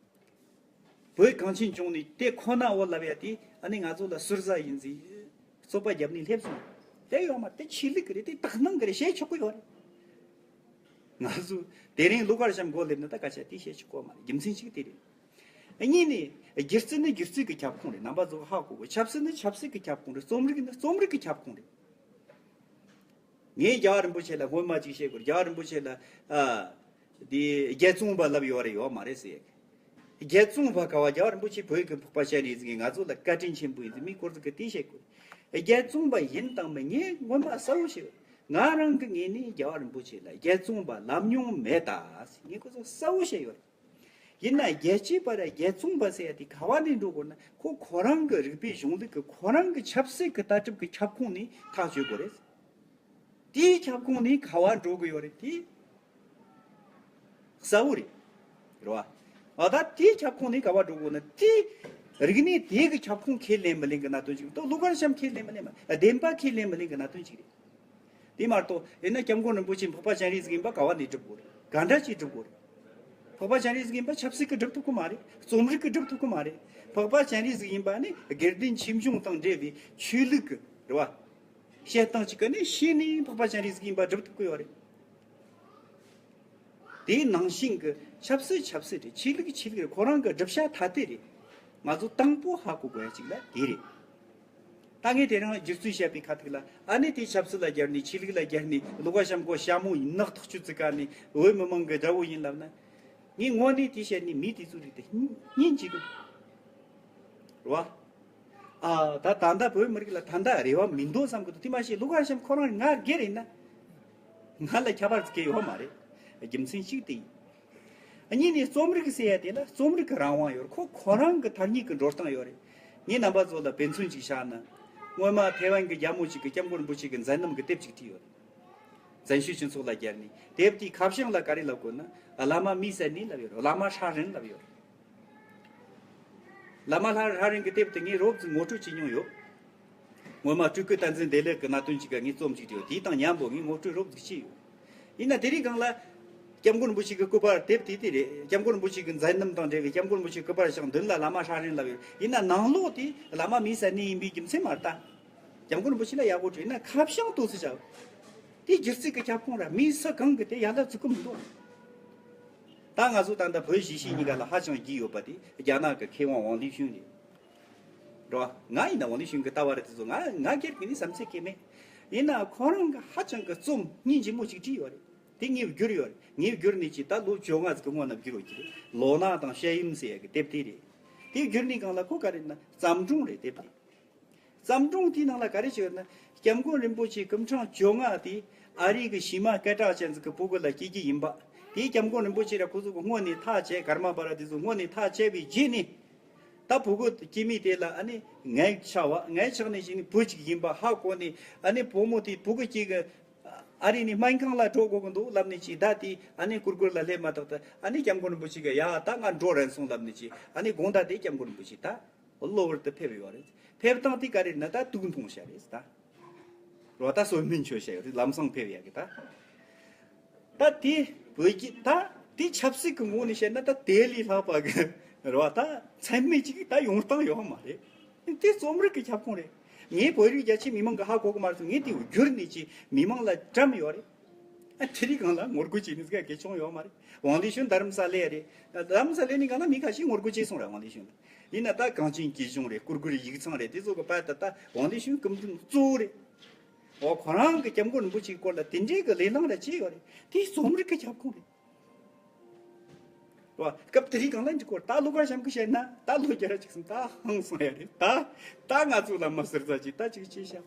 བོད་གངས་ཅན་ལྗོངས་ནས་དེ་ཁོ་ན་འོ་ལབ་ཡ་དེ་ཨ་ནི་ང་ཚོ་ལ་ཟུར་ཟ་ཡིན་ཟིག་རྩོད་པ་བརྒྱབ་ནས་སླེབས་སོང་། དེ་ཡོད་མ་རེད། དེ་ཆོས་ལུགས་ཀྱི་རེད། དེ་དག་སྣང་གི་རེད། བཤད་ཆོག་གི་ཡོད་རེད། ང་ཚོ་དེ་རིང་ལོ་གར་ཤམ་མགོ་སླེབས་ན་ད་སྐད་ཆ་དེ་བཤད་ཆོག་གི་མ་རེད། རྒྱུ་མཚན་གཅིག་དེ་རེད། གཉིས་ནས། སྒྱུ་རྩལ་ནི་སྒྱུ་རྩལ་གྱི་ཁྱབ་ཁོངས་རེད། རྣམ་པ་ཚོ་ཧ་གོ་དགོས། ཆབ་སྲིད་ནི་ཆབ་སྲིད་ཀྱི་ཁྱབ་ཁོངས་རེད། རྩོམ་རིག་ནི་རྩོམ་རིག་གི་ཁྱབ་ཁོངས་རེད། ངས་རྒྱལ་བ་རིན་པོ་ཆེ་ལ་སྔོན་མ་ཅིག་བཤད་དགོས། རྒྱལ་བ་རིན་པོ་ཆེ་ལ་ཨ་དེ་རྒྱལ་བཙོང་པ་ལབ་ཡོད་རེད་ཡོད་མ་རེད་ཟེར། རྒྱལ་བཙོང་པ་ག་བ། རྒྱལ་བ་རིན་པོ་ཆེ་བོད་ཀྱི་འཕགས་པ་སྤྱན་རས་གཟིགས་ང་ཚོ་ལ་བཀའ་དྲིན་ཆེན་པོ་ཡིན་ཟེར། མི་སྐོར་ཟིག་གི་དེ་བཤད་དགོས། རྒྱལ་བཙོང་པ་ཡིན་དང་མིན་ངས་སྔོན་མ་གསལ་བོ་བཤད་ཡོད། ང་རང་གི་ངོས་ནས་རྒྱལ་བ་རིན་པོ་ཆེ་ལ་རྒྱལ་བཙོང་པ་ལབ་མྱོང་མེད་ད་ཟེར་ངས་ཁོ་ཚོ་གསལ་བོ་བཤད་ཡོད་རེད། ཡིན་ན་རྒྱལ་གཅེས་པ་ར་རྒྱལ་བཙོང་པ་ཟེར་ཡ་དེ་ག་བ་ནས་འགྲོ་དགོས་ན། ཁོ་ཁོ་རང་གི་རིག་པའི་གཞུང་ལུགས་ཀྱི་ཁོ་རང་གི་ཆབ་སྲིད་ཀྱི་ལྟ་གྲུབ་ཀྱི་ཁྱབ་ཁོངས་ནས་ཐག་གཅོད་དགོས་རེད། དེའི་ཁྱབ་ཁོངས་ནས་ག་བ་འགྲོ་གི་ཡོད་རེད་དེ། གསལ་བོ་རེད། རེད་བ། ཨ་ད་དེའི་ཁྱབ་ཁོངས་ནས་ག་བ་འགྲོ་དགོས་ན་དེ། རིག་གནས་དེ་གི་ཁྱབ་ཁོངས་ཁས་ལེན་མི་ལེན་གི་གནད་དོན་ཅིག་རེད། ད་ལོ་གར་ཤམ་ཁས་ལེན་མི་ལེན་མ། བདེན་པ་ཁས་ལེན་མི་ལེན་གི་གནད་དོན་ཅིག་རེད། དེ་མ་གཏོགས་ཡིན་ན་སྐྱབས་མགོན་རིན་པོ་ཆེ་འཕགས་པ་སྤྱན་རས་གཟིགས་ཡིན་པ་ག་བ་ནས་སྒྲུབ་དགོས་རེད། ག་འདྲ་ཅིག་སྒྲུབ་དགོས་རེད། འཕགས་པ་སྤྱན་རས་གཟིགས་ཡིན་པ་ཆབ་སྲིད་ཀྱིས་སྒྲུབ་ཐུབ་ཀྱི་མ་རེད། རྩོམ་རིག་གིས་སྒྲུབ་ཐུབ་ཀྱི་མ་རེད། འཕགས་པ་སྤྱན་རས་གཟིགས་ཡིན་པ་ནི་དགེ་ལྡན་ཆོས་འབྱུང་དང་འབྲེལ་བའི་ཆོས་ལུགས་ཀྱི་རེད་བ། བཤད་སྟངས་ཅིག་གི་ནི་ཤེས་ནས་འཕགས་པ་སྤྱན་རས་གཟིགས་ཡིན་པ་སྒྲུབ་ཐུབ་ཀྱི་ཡོད་རེད། དེའི་ནང་བཞིན་གྱི་ཆབ་སྲིད་ཆབ་སྲིད་རེད། ཆོས་ལུགས་ཆོས་ལུགས་རེད། ཁོ་རང་གི་སྒྲུབ་བྱ་ཐ་དད་རེད། ང་ཚོ་དང་པོ་ཧ་གོ་དགོས་ཡ་ཅིག་ལ་དེ་རེད། ད་ངས་དེ་རིང་སྒྱུ་རྩལ་བཤད་པའི་ཁ་ཐུག་ལ་ཨ་ནི་དེ་ཆབ་སྲིད་ལ་སྦྱར་ནས་ཆོས་ལུགས་ལ་སྦྱར་ནས་ལོ་ག་ཤམ་གོ་ཞྭ་མོ་ཡིན་ནག་ཐག་ཆོད་ཙི་ཀ་ནས་བོད་མི་མང་གི་དགྲ་བོ་ཡིན་ལབ་ན། ངས་དངོས་གནས་དེ་བཤད་ནས་མི་དེ་ཚོ་རིགས་དེ་སྙིང་རྗེ་གི་འདུག་རེད་བ། ཨ་ད་ད་ལྟ་བོད་མི་རིགས་ལ་ད་ལྟ་རེ་བ་མི་འདུག་བསམ་གི་འདུག་དེ་མ་ཤེས་ལོ་ག་ཤམ་ཁོ་རང་ང་སྒེར་ཡིན་ན། ང་ལ་ཁྱད་པར་ཙི་གེ་ཡོད་མ་རེད། རྒྱུ་མཚན་གཅིག་དེ་ཡིན། གཉིས་ནས་རྩོམ་རིག་ཟེར་ཡ་དེ་ལ་རྩོམ་རིག་གི་རང་དབང་ཡོད་རེད། ཁོ་ཁོ་རང་གི་ཐ་སྙད་ཀྱི་འགྲོ་སྟངས་ཡོད་རེད། ངས་རྣམ་པ་ཚོ་ལ་དཔེ་མཚོན་ཅིག་བཞག་ན། སྔོན་མ་ཐེ་ཝན་གྱི་རྒྱལ་མོ་ཅིག་གིས་སྐྱབས་མགོན་རིན་པོ་ཆེ་གི་མཛད་རྣམ་གྱི་དེབ་ཅིག་བྲིས་ཡོད་རེད། བཙན་བྱོལ་སྤྱི་ཚོགས་ལ་སྦྱར་ནས་དེབ་དེའི་ཁ་བྱང་ལ་ག་རེ་ལབ་དགོས་ན། བླ་མ་མི་བསད་ནི་ལབ་ཡོད་རེད། བླ་མ་ཧྲ་རན་ལབ་ཡོད་རེད། བླ་མ་ཧྲ་རན་གྱི་དེབ་དེ་ངས་རོབ་ཙམ་ངོ་སྤྲོད་བྱེད་མྱོང་ཡོད། སྔོན་མ་སྤྲུལ་སྐུ་བསྟན་འཛིན་བདེ་ལེགས་ཀྱི་གནད་དོན་ཅིག་ག་ངས་རྩོམ་ཅིག་བྲིས་ཡོད། དེ་དང་མཉམ་པོ་ངས་ངོ་སྤྲོད་རོབ་ཙམ་བྱས་ཡོད། ཡིན་ན་དེ་རིང་སྒང་ལ། སྐྱབས་མགོན་རིན་པོ་ཆེ་གི་སྐུ་པར་དེབ་དེ་དེ་རེད། སྐྱབས་མགོན་རིན་པོ་ཆེ་གི་མཛད་རྣམ་དང་འབྲེལ་བའི་སྐྱབས་མགོན་རིན་པོ་ཆེ་གི་སྐུ་པར་བཞག་མདུན་ལ་བླ་མ་ཧྲ་རན་ལབ་ཡོད། ཡིན་ན་ནང་ལོགས་དེ་བླ་མ་མི་བསད་ནི་ཡིན་པའི་རྒྱུ་མཚན་མ་རེད་ད། སྐྱབས་མགོན་རིན་པོ་ཆེ་ལ་ཡག་པོ་བྲིས་ན་ཁ་བྱང་ཏོག་ཙི་བྱ། དེ་སྒྱུ་རྩལ་གྱི་ཁྱབ་ཁོངས་ར་མིའི་སུ་གང་གི་དེ་ཡ་ལ་ཚུགས་ཀྱི་མི་འདུག་ད་ང་ཚོ་ད་ལྟ་བོད་གཞིས་བྱེས་གཉིས་ཀ་ལ་ཧ་ཅང་རྒྱུས་ཡོད་པ་དེ་རྒྱ་ནག་གི་མཁས་དབང་ཝང་ལི་ཤུན་རེད། འགྲོ་བ། ང་ཡིན་ན་ཝང་ལི་ཤུན་གི་ལྟ་བ་རེད། དེ་ཚོ་ང་ང་སྒེར་གྱི་ནི་བསམ་ཚུལ་གང་ཡང་མེད། ཡིན་ན་ཁོ་རང་གི་ཧ་ཅང་གི་རྩོམ་སྙིང་རྗེ་མོ་ཅིག་བྲིས་ཡོད་རེད། དེ་ངས་བསྒྱུར་ཡོད་རེད། ངས་བསྒྱུར་ནས་ཅིག་ད་ལོ་བཅོ་ལྔ་ཙམ་གི་སྔོན་ན་བསྒྱུར་ཡོད་ཀྱི་རེད། ལོ་ན་དང་བཤད་ཡུམ་ཟེར་ཡ་གི་དེབ་དེ་རེད། དེ་བསྒྱུར་ནས་སྒང་ལ་ཁོ་ག་རེ་ན་བརྩམས་སྒྲུང་རེད། དེབ་དེ། བརྩམས་སྒྲུང་དེའི་ནང་ལ་ག་རེ་བྱས་ཡོད་ན། སྐྱབས་མགོན་རིན་པོ་ཆེ་སྐུ་ཕྲེང་བཅོ་ལྔ་དེ་ཨ་རི་གི་གཞས་མ་སྐད་གྲགས་ཅན་ཟིག་གི་སྤུ་གུ་ལ་སྐྱེས་ཀྱི་ཡིན་པ། དེའི་སྐྱབས་མགོན་རིན་པོ་ཆེ་ར་ཁོ་ཚོ་གི་སྔོན་ནས་ཐག་བཅད། ཀརྨ་པ་ར་དེ་ཚོ་སྔོན་ནས་ཐག་བཅད་པའི་རྗེས་ནས། ད་སྤུ་གུ་སྐྱེས་མི་དེ་ལ་ཨ་ནི་ངན་ཆགས་པ། ངན་ཆགས་ནས་ཅིག་ནི་བུ་གཅིག་ཡིན་པ་ཧ་གོ་ནས། ཨ་ནི་བུ་མོ་དེ་སྤུ་གུ་གཅིག་གི་ཨ་རི་ནས་སྨན་ཁང་ལ་འགྲོ་དགོས་ཀྱི་འདུག་ལབ་ནས་ཅིག་ད་དེ་ཨ་ནི་གུར་གུར་ལ་སླེབས་མ་ཐག་ཏུ་ཨ་ནི་སྐྱབས་མགོན་རིན་པོ་ཆེ་གིས་ཡ་ད་ང་འགྲོ་རན་སོང་ལབ་ནས་ཅིག་ཨ་ནི་དགོང་དག་དེ་སྐྱབས་མགོན་རིན་པོ་ཆེ་ད། གློ་བུར་དུ་ཕེབས་ཡོད་རེད། ཕེབས་སྟངས་དེ་ག་རེ་ན་ད་དུག་འཐུང་བྱ་རེད་ད། རོ་ད་སོ་སྨན་མཆོད་བྱ་ཡོད་རེད། ལམ་སང་ཕེབས་ཡག་གི་ད། ད་དེ་བོད་ཀྱི་ད་དེ་ཆབ་སྲིད་ཀྱི་ངོས་ནས་བཤད་ན་ད་དེ་ལས་ལྷག་པ་གི་རོ་ད་མཚན་སྨད་ཅིག་ད་ཡོང་སྟངས་ཡོད་མ་རེད། དེ་རྩོམ་རིག་གི་ཁྱབ་ཁོངས་རེད། ངས་བོད་རིགས་རྒྱ་ཆེ་མི་མང་གི་ཧ་གོ་གི་མ་རེད་སོང་། ངས་དེ་བསྒྱུར་ནས་ཅིག་མི་མང་ལ་བཀྲམ་ཡོད་རེད། ཨ་དེ་རིང་སྒང་ལ་ངོ་རྒོལ་བྱེད་མི་ཟིག་ག་གེ་བྱུང་ཡོད་མ་རེད། ཝང་ལི་ཤུན་རྡ་རམ་ས་ལ་རེད། རྡ་རམ་ས་ལ་ནི་སྒང་ལ་མི་ཁ་ཤས་ངོ་རྒོལ་བྱས་སོང་ར། ཝང་ལི་ཤུན་ལ། ཡིན་ན་ད་གངས་ཅན་སྐྱིད་གཤོངས་རེད། གུར་གུར་ཡིག་ཚང་རེད། དེ་ཚོ་གི་བར་དུ་ད་ཝང་ལི་ཤུན་སྐུ་མདུན་གཙོ་བོ་རེད། འོ་ཁོ་རང་གི་སྐྱབས་མགོན་རིན་པོ་ཆེའི་སྐོར་ལ་དེ་འདྲའི་གི་ལེ་ལང་ར་བྱས་ཡོད་རེད། དེ་རྩོམ་རིག་གི་ཁྱབ་ཁོངས་རེད། རེད་བ། སྐབས་དེ་རིང་སྒང་ལ་འདི་སྐོར་ད་ཀླུ་མཁར་བྱམས་ཀྱིས་བཤད་ན་ད་ལོ་བརྒྱ་ར་ཅིག་སོང་། ད་ཧང་སང་ཡ་རེད། ད་ད་ང་ཚོ་ལ་མ་ཟུར་ཟ་ཅིག་ད་ཅིག་བྱས་ཤག་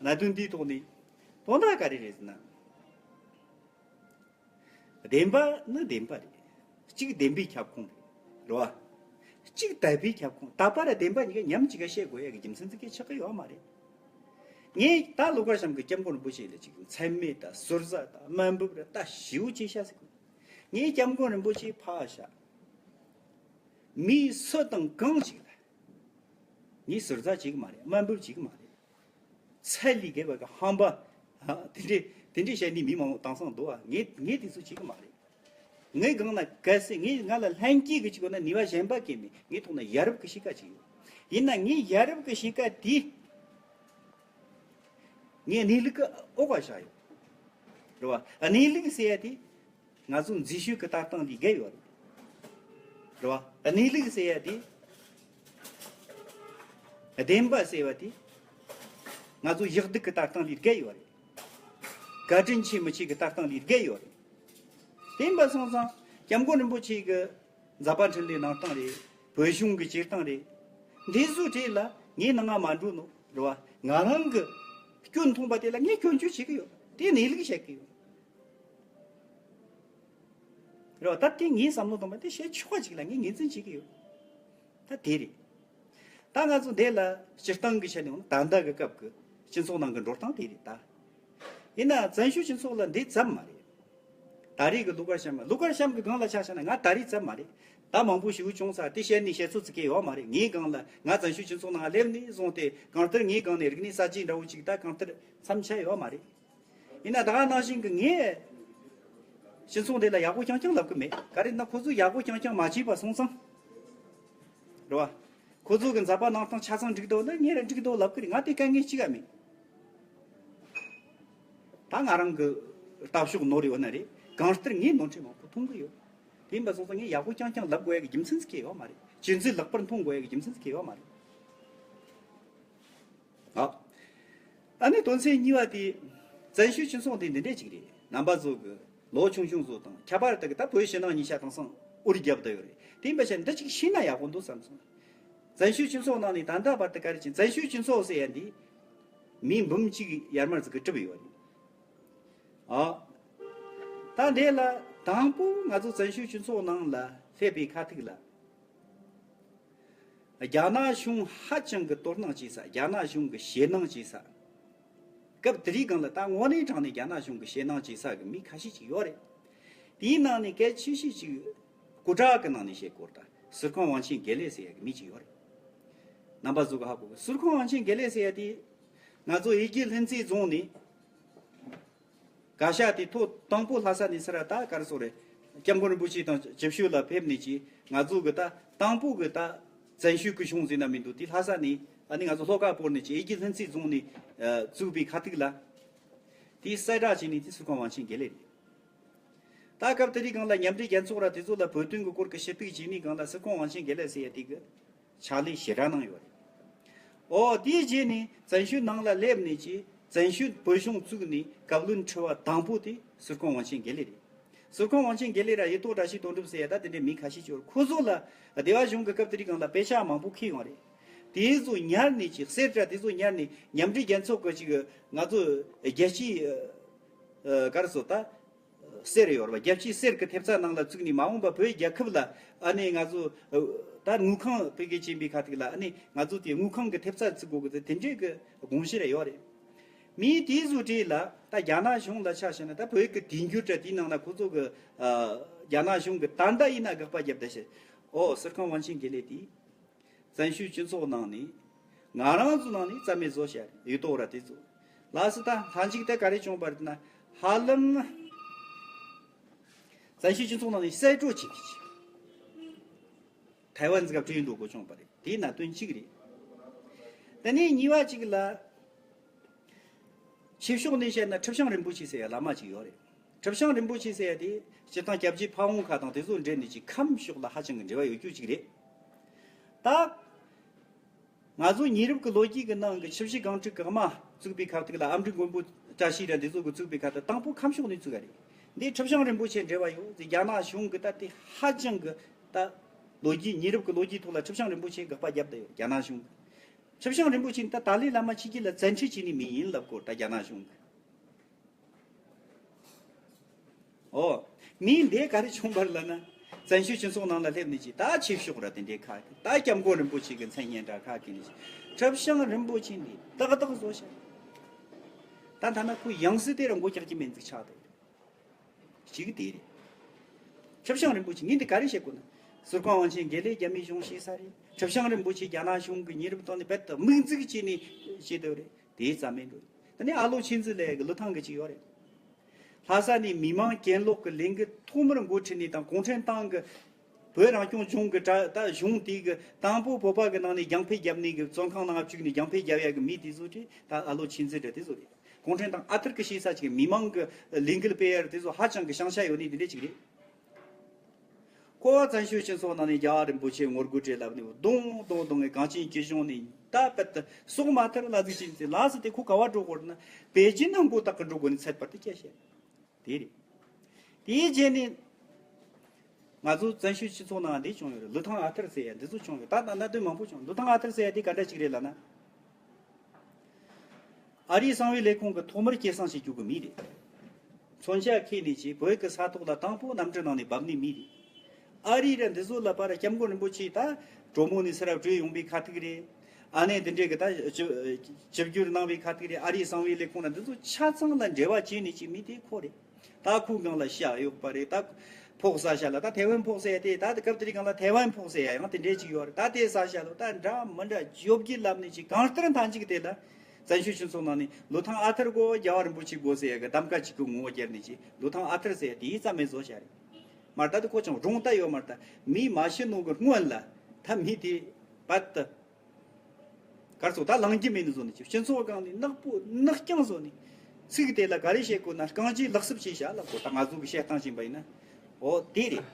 གནད་དོན་འདིའི་ཐོག་ནས་དོན་དག་ག་རེ་རེད་ཟེར་ན། བདེན་པ་ནི་བདེན་པ་རེད། གཅིག་བདེན་པའི་ཁྱབ་ཁོངས་རེད། རེད་བ། གཅིག་དད་པའི་ཁྱབ་ཁོངས། དད་པ་ར་བདེན་པ་གཉིས་ཀ་མཉམ་གཅིག་ག་བཤད་དགོས་ཡ་གི་རྒྱུ་མཚན་ཟིག་གི་ཆགས་ཀྱི་ཡོད་མ་རེད། ངས་ད་ཀླུ་མཁར་བྱམས་ཀྱི་སྐྱབས་མགོན་རིན་པོ་ཆེ་ལ་ཅིག་མཚན་སྨད་དང་ཟུར་ཟ་དང་དམའ་འབེབས་ར་ད་ཞེ་པོ་ཅིག་བཤད་ཟེར་གི། ངས་སྐྱབས་མགོན་རིན་པོ་ཆེ་ཕར་བཞག་མི་སུ་དང་གང་ཞིག་ལ་ངས་ཟུར་ཟ་བྱེད་གི་མ་རེད། དམའ་འབེབས་བྱེད་གི་མ་རེད། ཚད་ལས་བརྒལ་བ་གི་ཧམ་པ། ཨ། དེ་འདྲས་དེ་འདྲས་བཤད་ནས་མི་མང་པོ་དེང་སང་འདུག་ཨ། ངས་ངས་དེ་ཚོ་བྱེད་གི་མ་རེད། ངའི་སྒང་ལ་གལ་སྲིད་ངས་ང་ལ་ལྷན་སྐྱེས་ཀྱི་ཅིག་ཡོད་ན་ནུས་པ་གཞན་པ་གིས་མེད། ངའི་ཐོག་ན་ཡ་རབས་ཀྱི་གཤིས་ཀ་ཅིག་ཡོད། ཡིན་ན་ངའི་ཡ་རབས་ཀྱི་གཤིས་ཀ་དེ་ངའི་གནས་ལུགས་ཀྱི་འོག་ག་བཞག་ཡོད། རེད་བ། གནས་ལུགས་ཟེར་ཡ་དེ། ང་ཚོ་མཛེས་དཔྱོད་ཀྱི་ལྟ་སྟངས་ལས་བརྒལ་ཡོད་རེད། རེད་བ། གནས་ལུགས་ཟེར་ཡ་དེ། བདེན་པ་ཟེར་བ་དེ། ང་ཚོ་ཡག་སྡུག་གི་ལྟ་སྟངས་ལས་བརྒལ་ཡོད་རེད། བཀའ་དྲིན་ཆེ་མི་ཆེ་གི་ལྟ་སྟངས་ལས་བརྒལ་ཡོད་རེད། དེ་ཡིན་པ་སོང་ཙང་སྐྱབས་མགོན་རིན་པོ་ཆེ་གི་མཛད་པ་འཕྲིན་ལས་གནང་སྟངས་རེད། བོད་གཞུང་གི་བྱེད་སྟངས་རེད། འདི་ཚོའི་གྲས་ལ་ངའི་སྣང་བ་མ་འགྲོ་ནོ་རེད་བ། ང་རང་གི་སྐྱོན་མཐོང་པ་དེ་ལ་ངས་སྐྱོན་བརྗོད་བྱེད་ཀྱི་ཡོད། དེ་གནས་ལུགས་བཤད་ཀྱི་ཡོད། རེད་བ། ད་དེ་ངའི་བསམ་བློ་གཏོང་པ་དེ་བཤད་ཆོག་པ་ཅིག་ལ་ངས་ངོས་འཛིན་བྱེད་ཀྱི་ཡོད། ད་དེ་རེད། ད་ང་ཚོ་འདི་ལ་སྤྱིར་བཏང་གི་ཆ་ནས་འོང་ན་ད་ལྟ་གི་སྐབས་ཀྱི་སྤྱི་ཚོགས་ནང་གི་འགྲོ་སྟངས་དེ་རེད་ད། ཡིན་ན་བཙན་བྱོལ་སྤྱི་ཚོགས་ལ་འདི་ཙམ་མ་རེད། ད་རེས་ཀྱི་ཀླུ་མཁར་བྱམས། ཀླུ་མཁར་བྱམས་ཀྱི་སྒང་ལ་ཆ་བཞག་ན་ང་ད་རེས་ཙམ་མ་རེད། ད་མང་པོ་ཞེ་པོ་བྱུང་ཚར། དེ་བཤད་ནས་བཤད་ཚོད་ཙི་གེ་ཡོད་མ་རེད། ངའི་སྒང་ལ་ང་བཙན་བྱོལ་སྤྱི་ཚོགས་ནང་སླེབས་ནས་བཟུང་སྟེ་གང་ལྟར་ངའི་སྒང་ནས་རིག་གནས་གསར་བརྗེ་འདྲ་བོ་ཅིག་ད་གང་ལྟར་མཚམས་ཆད་ཡོད་མ་རེད། ཡིན་ན་ད་ག་ནང་བཞིན་གྱི་ངས་སྤྱི་ཚོགས་འདི་ལ་ཡག་པོ་རྐྱང་རྐྱང་ལབ་གི་མེད། ག་རེ་ན་ཁོ་ཚོས་ཡག་པོ་རྐྱང་རྐྱང་མ་བྱས་པ་སོང་ཙང་། རེད་བ། ཁོ་ཚོ་གི་མཛད་པ་གནང་སྟངས་ཆ་ཚང་འགྲིག་འདུག་ན་ངས་ར་འགྲིག་འདུག་ལབ་གི་རེད། ང་དེ་དཀའ་ངལ་གཅིག་ག་མེད། ད་ང་རང་གི་ལྟ་ཕྱོགས་ནོར་ཡོད་ན་རེད། གང་ལྟར་ངས་ནོར་འཁྲུལ་མང་པོ་མཐོང་གི་ཡོད། དེ་ཡིན་པ་སོང་ཙང་ངས་ཡག་པོ་རྐྱང་རྐྱང་ལབ་དགོས་ཡ་གི་རྒྱུ་མཚན་ཟིག་གི་ཡོད་མ་རེད། གཅེས་འཛིན་ལེགས་པར་མཐོང་དགོས་ཡ་གི་རྒྱུ་མཚན་ཟིག་གི་ཡོད་མ་རེད། ཨ། ཨ་ནི་དོན་ཚན་གཉིས་པ་དེ། བཙན་བྱོལ་སྤྱི་ཚོགས་འདི་འདི་འདྲས་ཅིག་རེད། རྣམ་པ་ཚོ་གི་ལོ་ཆུང་ཆུང་ཚོ་དང་ཁྱད་པར་དུ་གི་ད་བོད་ཕྱི་ནང་གཉིས་ཆ་དེང་སང་འུར་རྒྱབ་བསྡད་ཡོད་རེད། དེ་ཡིན་པ་བྱས་ན་འདི་ཅིག་ཤེས་ན་ཡག་པོ་འདུག་བསམ་སོང་། བཙན་བྱོལ་སྤྱི་ཚོགས་ནང་ནས་ད་ལྟ་བར་དུ་ག་རེ་བྱས། བཙན་བྱོལ་སྤྱི་ཚོགས་ཟེར་ཡ་འདི་མི་འབུམ་གཅིག་ཡར་མར་ཟིག་གིས་གྲུབ་ཡོད་རེད། ཨ། ད་འདི་ལ་དང་པོ་ང་ཚོ་བཙན་བྱོལ་སྤྱི་ཚོགས་ནང་ལ་སླེབས་པའི་ཁ་ཐུག་ལ། རྒྱ་ནག་གཞུང་ཧ་ཅང་གི་དོ་སྣང་བྱེད་ས། རྒྱ་ནག་གཞུང་གི་ཞེད་སྣང་བྱེད་ས། སྐབས་དེ་རིང་སྒང་ལ་ད་དངོས་གནས་དྲང་གནས་རྒྱ་ནག་གཞུང་གི་ཞེད་སྣང་བྱེད་ས་གི་མི་ཁ་ཤས་ཅིག་ཡོད་རེད། དེའི་ནང་ནས་གལ་ཆེ་ཤོས་ཅིག་སྐུ་དྲག་གི་ནང་ནས་བཤད་སྐོར་ད་ཟུར་ཁང་དབང་ཆེན་དགེ་ལེགས་ཟེར་ཡ་གི་མི་ཅིག་ཡོད་རེད། རྣམ་པ་ཚོ་གི་ཧ་གོ་གི། ཟུར་ཁང་དབང་ཆེན་དགེ་ལེགས་ཟེར་ཡ་དེ་ང་ཚོ་ཡེ་ཤུ་ལྷུན་རྩེ་རྫོང་ནས། བཀའ་ཤག་དེ་ཐོག་དང་པོ་ལྷ་ས་ནས་ཚུར་ད་ག་རེ་ཟེར་རེད། སྐྱབས་མགོན་རིན་པོ་ཆེ་དང་ཇེབ་ཤུ་ལ་ཕེབས་ནས་ཀྱི་ང་ཚོ་གི་ད་དང་པོ་གི་ད་བཙན་བྱོལ་གི་གཞུང་ཟེར་ན་མི་འདུག་དེ་ལྷ་ས་ནས་ཨ་ནི་ང་ཚོ་ལྷོ་ཁ་སྤོར་ནས་ཀྱི་ཨེ་ཀྱི་ལྷུན་རྩེ་རྫོང་ནས་ཨ་བཙུགས་པའི་ཁ་ཐུག་ལ། དེ་གསལ་བསྒྲགས་བྱས་ནས་དེ་ཟུར་ཁང་དབང་ཆེན་དགེ་ལེགས་རེད། ད་སྐབས་དེ་དུས་སྒང་ལ་མཉམ་འབྲེལ་རྒྱལ་ཚོགས་ར་དེ་ཚོ་ལ་བོད་དོན་གི་སྐོར་གི་ཞུ་གཏུག་བྱས་ནས་སྒང་ལ་ཟུར་ཁང་དབང་ཆེན་དགེ་ལེགས་ཟེར་ཡ་དེ་གི་ཕྱག་ལས་ཞེ་དྲག་གནང་ཡོད་རེད། ཨོ་དེའི་རྗེས་ནས་བཙན་བྱོལ་ནང་ལ་སླེབས་ནས་ཀྱི་བཙན་བྱོལ་བོད་གཞུང་བཙུགས་ནས་བཀའ་བློན་ཁྲི་པ་དང་པོ་དེ་ཟུར་ཁང་དབང་ཆེན་དགེ་ལེགས་རེད། ཟུར་ཁང་དབང་ཆེན་དགེ་ལེགས་ར་ཡེ་ཏོག་བཀྲ་ཤིས་དོན་གྲུབ་ཟེར་ཡ་ད་དེ་འདྲའི་མི་ཁ་ཤས་ཅིག་ཡོད་རེད། ཁོ་ཚོ་ལ་སྡེ་བ་གཞུང་གི་སྐབས་དེ་དུས་སྒང་ལ་དཔེ་ཆ་མང་པོ་ཁྱེར་ཡོང་རེད། དེ་ཚོ་ཉར་ནས་ཀྱི་གསེར་དྲ་དེ་ཚོ་ཉར་ནས་མཉམ་འབྲེལ་རྒྱལ་ཚོགས་ཀྱི་ཅིག་ང་ཚོ་རྒྱལ་སྤྱིའི་ཨ་ག་རེ་ཟེར་ད། གསེར་ཡོད་རེད་པ། རྒྱལ་སྤྱིའི་གསེར་གྱི་ཐེབས་རྩ་ནང་ལ་བཙུགས་ནས་མ་འོངས་པ་བོད་རྒྱལ་ཁབ་ལ་ཨ་ནི་ང་ཚོ་ཨ་ད་དངུལ་ཁང་བོད་སྐད་ཅན་པའི་ཁ་ཐུག་ལ་ཨ་ནི་ང་ཚོ་དེ་དངུལ་ཁང་གི་ཐེབས་རྩ་བཙུགས་དགོས་གི་དེ་དེ་འདྲའི་གི་དགོངས་གཞི་རེ་ཡོད་རེད། མིའི་དེའི་བཟོ་གྲས་ལ་ད་རྒྱ་ནག་གཞུང་ལ་ཆ་བཞག་ན་ད་བོད་ཀྱི་དེང་དུས་དྲ་དེའི་ནང་ན་ཁོ་ཚོ་གི་ཨ་རྒྱ་ནག་གཞུང་གི་ད་ལྟ་ཡིན་ན་དགག་པ་བརྒྱབ་ད་ཤི། ཨོ་ཟུར་ཁང་དབང་ཆེན་དགེ་ལེགས་དེས། བཙན་བྱོལ་སྤྱི་ཚོགས་ནང་ནས་ང་རང་ཚོ་ནང་ནས་རྩ་མེད་བཟོ་བྱ་ཡོད་དོ་ར་དེ་ཚོ། ལགས་སོ་ད་ལྷན་ཅིག་ད་ག་རེ་བྱུང་བ་རེད་ན། ཧ་ལམ་བཙན་བྱོལ་སྤྱི་ཚོགས་ནང་ནས་གསལ་བཀྲོལ་བྱེད་ཀྱི་ཆེད་ཐའེ་ཝན་ཟིག་ག་བྲོས་འགྲོ་དགོས་བྱུང་བ་རེད། དེ་ན་དོན་གཅིག་རེད། དེ་ནས་གཉིས་པ་གཅིག་ལ། ཆོས་ཕྱོགས་ནས་བཤད་ན་ཁྲི་བྱང་རིན་པོ་ཆེ་ཟེར་ཡ་བླ་མ་ཅིག་ཡོད་རེད། ཁྲི་བྱང་རིན་པོ་ཆེ་ཟེར་ཡ་དེ་སྤྱིར་བཏང་སྐྱབས་རྗེ་ཕ་བོང་ཁ་དང་དེ་ཚོ་འབྲེལ་ནས་ཅིག་ཁམས་ཕྱོགས་ལ་ཧ་ཅང་གི་འབྲེལ་བ་ཡོད་རྒྱུ་ཅིག་རེད། ད་ང་ཚོ་ཉེ་རབས་ཀྱི་ལོ་རྒྱུས་ཀྱི་ནང་གི་ཆུ་བཞི་སྒང་དྲུག་གི་དམག་བཙུགས་པའི་ཁ་ཐུག་ལ་ཨ་མྲའི་མགོན་པོ་བཀྲ་ཤིས་ར་འདི་ཚོ་གི་བཙུགས་པའི་ཁ་ཐུག་དང་པོ་ཁམས་ཕྱོགས་ནས་བཙུགས་ཡ་རེད། འདི་ཁྲི་བྱང་རིན་པོ་ཆེ་འབྲེལ་བ་ཡོད་ཟེར་རྒྱ་ནག་གཞུང་གི་ད་དེ་ཧ་ཅང་གི་ད་ལོ་རྒྱུས་ཉེ་རབས་ཀྱི་ལོ་རྒྱུས་ཐོག་ལ་ཁྲི་བྱང་རིན་པོ་ཆེ་དགག་པ་བརྒྱབ་བསྡད་ཡོད་རྒྱ་ནག་གཞུང་གི། ཁྲི་བྱང་རིན་པོ་ཆེ་ནི་ད་ཏཱ་ལའི་བླ་མ་ཆོས་རྒྱལ་ལ་བཙན་ཁྲིད་བྱས་ནས་མི་ཡིན་ལབ་གོ་ད་རྒྱ་ནག་གཞུང་གི། ཨོ། མིའི་འདས་ག་རེ་བྱུང་བར་ལབ་ན། བཙན་བྱོལ་སྤྱི་ཚོགས་ནང་ལ་སླེབས་ནས་ཀྱི་ད་ཆོས་ཕྱོགས་ར་དེ་འདྲའི་ཁ་ད་སྐྱབས་མགོན་རིན་པོ་ཆེ་གི་མཚན་སྙན་གྲགས་ཁ་གི་ནས་ཁྲི་བྱང་རིན་པོ་ཆེ་འདི་ཏག་ཏག་བཟོ་ཤག་ད་ཐ་ན་ཁོའི་ཡང་སྲིད་དེ་ར་མགོ་རྒྱག་གི་མེད་འཛུགས་ཆགས་དེ། གཅིག་དེ་རེད། ཁྲི་བྱང་རིན་པོ་ཆེ་ངས་འདི་ག་རེ་བཤད་དགོས་ན། ཟུར་ཁང་དབང་ཆེན་དགེ་ལེགས་རྒྱ་མིའི་གཞུང་ཤེས་ས་རེད། ཁྲི་བྱང་རིན་པོ་ཆེ་རྒྱ་ནག་གཞུང་གི་ཉེ་རབས་སྟེང་ནས་རྦད་དེ་དམིགས་འཛུགས་བྱས་ནས་བྱེད་འདོད་རེད། དེའི་རྩ་མེད་འགྲོ། ད་ནི་ཨ་ལོ་ཆོས་འཛིན་ལགས་ཀྱི་ལུ་ཐང་གི་ཅིག་ཡོད་རེད། ལྷ་ས་ནས་མི་མང་གྱེན་ལོག་གི་ལས་འགུལ་ཐོག་མར་འགོ་ཁྲིད་ནས་དང་གུང་ཁྲན་ཏང་གི་བོད་རང་སྐྱོང་ལྗོངས་ཀྱི་གྲ་ད་གཞུང་དེའི་གི་དང་པོ་བོད་པ་གི་ནང་ནས་རྒྱང་འཕེལ་བརྒྱབ་ནས་གི་བཙོན་ཁང་ནང་བཅུག་ནས་རྒྱང་འཕེལ་བརྒྱབ་ཡ་གི་མི་དེ་ཚོ་དེ་ད་ཨ་ལོ་ཆོས་འཛིན་འདྲ་དེ་ཚོ་རེད། གུང་ཁྲན་ཏང་ཨ་ཐར་གི་ཤེས་ས་ཅིག་མི་མང་གི་ལས་འགུལ་སྤེལ་ཡ་དེ་ཚོ་ཧ་ཅང་གི་བྱང་ཆ་ཡོད་ནི་དེ་འདྲ་ཅིག་རེད། ཁོ་བ་བཙན་བྱོལ་སྤྱི་ཚོགས་ནང་ནས་རྒྱལ་བ་རིན་པོ་ཆེ་ངོ་རྒོལ་བྲེལ་ལབ་ནས་རྡུང་རྡུང་རྡུང་གི་གངས་ཅན་སྐྱིད་གཤོངས་ནས་ད་པད་དུ་སོག་མ་ཐར་ལ་ཟིག་ཅིག་ཚེ་ལ་སི་དེ་ཁོ་ག་བ་འགྲོ་དགོས་ན་པེ་ཅིན་ནང་མགོ་བཏགས་གི་འགྲོ་དགོས་ནི་ཚད་པར་དུ་སྐྱེ་ཤེས། དེ་རེད། དེའི་རྗེས་ནས་ང་ཚོ་བཙན་བྱོལ་སྤྱི་ཚོགས་ནང་འདི་བྱུང་ཡོད་རེད། ལུ་ཐང་ཨ་ཐར་ཟེར་ཡ་འདི་ཚོ་བྱུང་ཡོད། ད་ད་གནད་དོན་མང་པོ་བྱུང་། ལུ་ཐང་ཨ་ཐར་ཟེར་ཡ་འདི་ག་འདྲ་ཅིག་རེད་ལབ་ན། ཨ་རིའི་གསང་བའི་ལས་ཁུངས་ཀྱི་ཐོག་མར་སྐད་གསང་བྱེད་རྒྱུ་གི་མི་རེད། མཚོན་ཆ་ཁྱེར་ནས་ཀྱིས་བོད་ཀྱི་ས་ཐོག་ལ་དང་པོ་གནམ་གྲུ་ནང་ནས་བབས་ནི་མི་རེད། ཨ་རི་ར་འདི་ཚོ་ལ་པར་སྐྱབས་མགོན་རིན་པོ་ཆེ་ད་གྲོ་མོ་ནས་སེ་ར་བྲོས་ཡོང་པའི་ཁ་ཐུག་རེད། ཨ་ནེ་འདི་འདྲས་གི་ད་ཅི་ཅི་བསྒྱུར་གནང་བའི་ཁ་ཐུག་རེད། ཨ་རིའི་གསང་བའི་ལས་ཁུངས་ལ་འདི་ཚོ་ཆ་ཚང་ལ་འབྲེལ་བ་བྱས་ནས་ཀྱི་མི་དེ་ཁོ་རེད། ད་ཁོའི་སྒང་ལ་ཤ་གཡོག་པ་རེད། ད་ཕོགས་ས་ཤ་ལ་ད་ཐའེ་ཝན་ཕོགས་ཟེར་ཡ་དེ་ད་སྐབས་དེའི་སྒང་ལ་ཐའེ་ཝན་ཕོགས་ཟེར་ཡ་ཡང་དེ་འདྲས་ཅིག་ཡོད་རེད། ད་དེ་ས་ཤ་ལ་ད་འདྲ་མི་འདྲ་བཅོ་བརྒྱད་ལབ་ནས་ཀྱི་གང་ལྟར་མཐའ་མཇུག་དེ་ལ་བཙན་བྱོལ་སྤྱི་ཚོགས་ནང་ནས་ལོ་ཐང་ཨ་ཐར་གོ་རྒྱལ་བ་རིན་པོ་ཆེ་དགོས་ཟེར་ཡ་གི་གདམ་ག་ཅིག་གི་ངོ་བོ་བསྒྱུར་ནས་ཀྱི་ལོ་ཐང་ཨ་ཐར་ཟེར་ཡ་དེ་ཡིད་ཙམ་མེད་བཟོ་བྱ་རེད། མར་ད་དེ་ཁོ་ཅང་སྒྲུང་ལྟ་ཡོད་མར་ད་མི་མ་ཤི་ནོ་གི་སྔོན་ལ་ད་མི་དེ་པད་ད། གར་སོང་ད་ལངས་ཀྱི་མེད་ནི་བཟོ་ནི་ཅིག་སྤྱི་ཚོགས་སྒང་ནས་ནག་པོ་ནག་རྐྱང་བཟོ་ནི། ཚིག་དེ་ལ་ག་རེ་བཤད་དགོས་ན་རྐང་རྗེས་ལག་སུབ་བྱས་བཞག་ལབ་དགོས། ད་ང་ཚོ་གི་བཤད་སྟངས་ཡིན་པ་ཡིན་ན། འོ་དེ་རེད།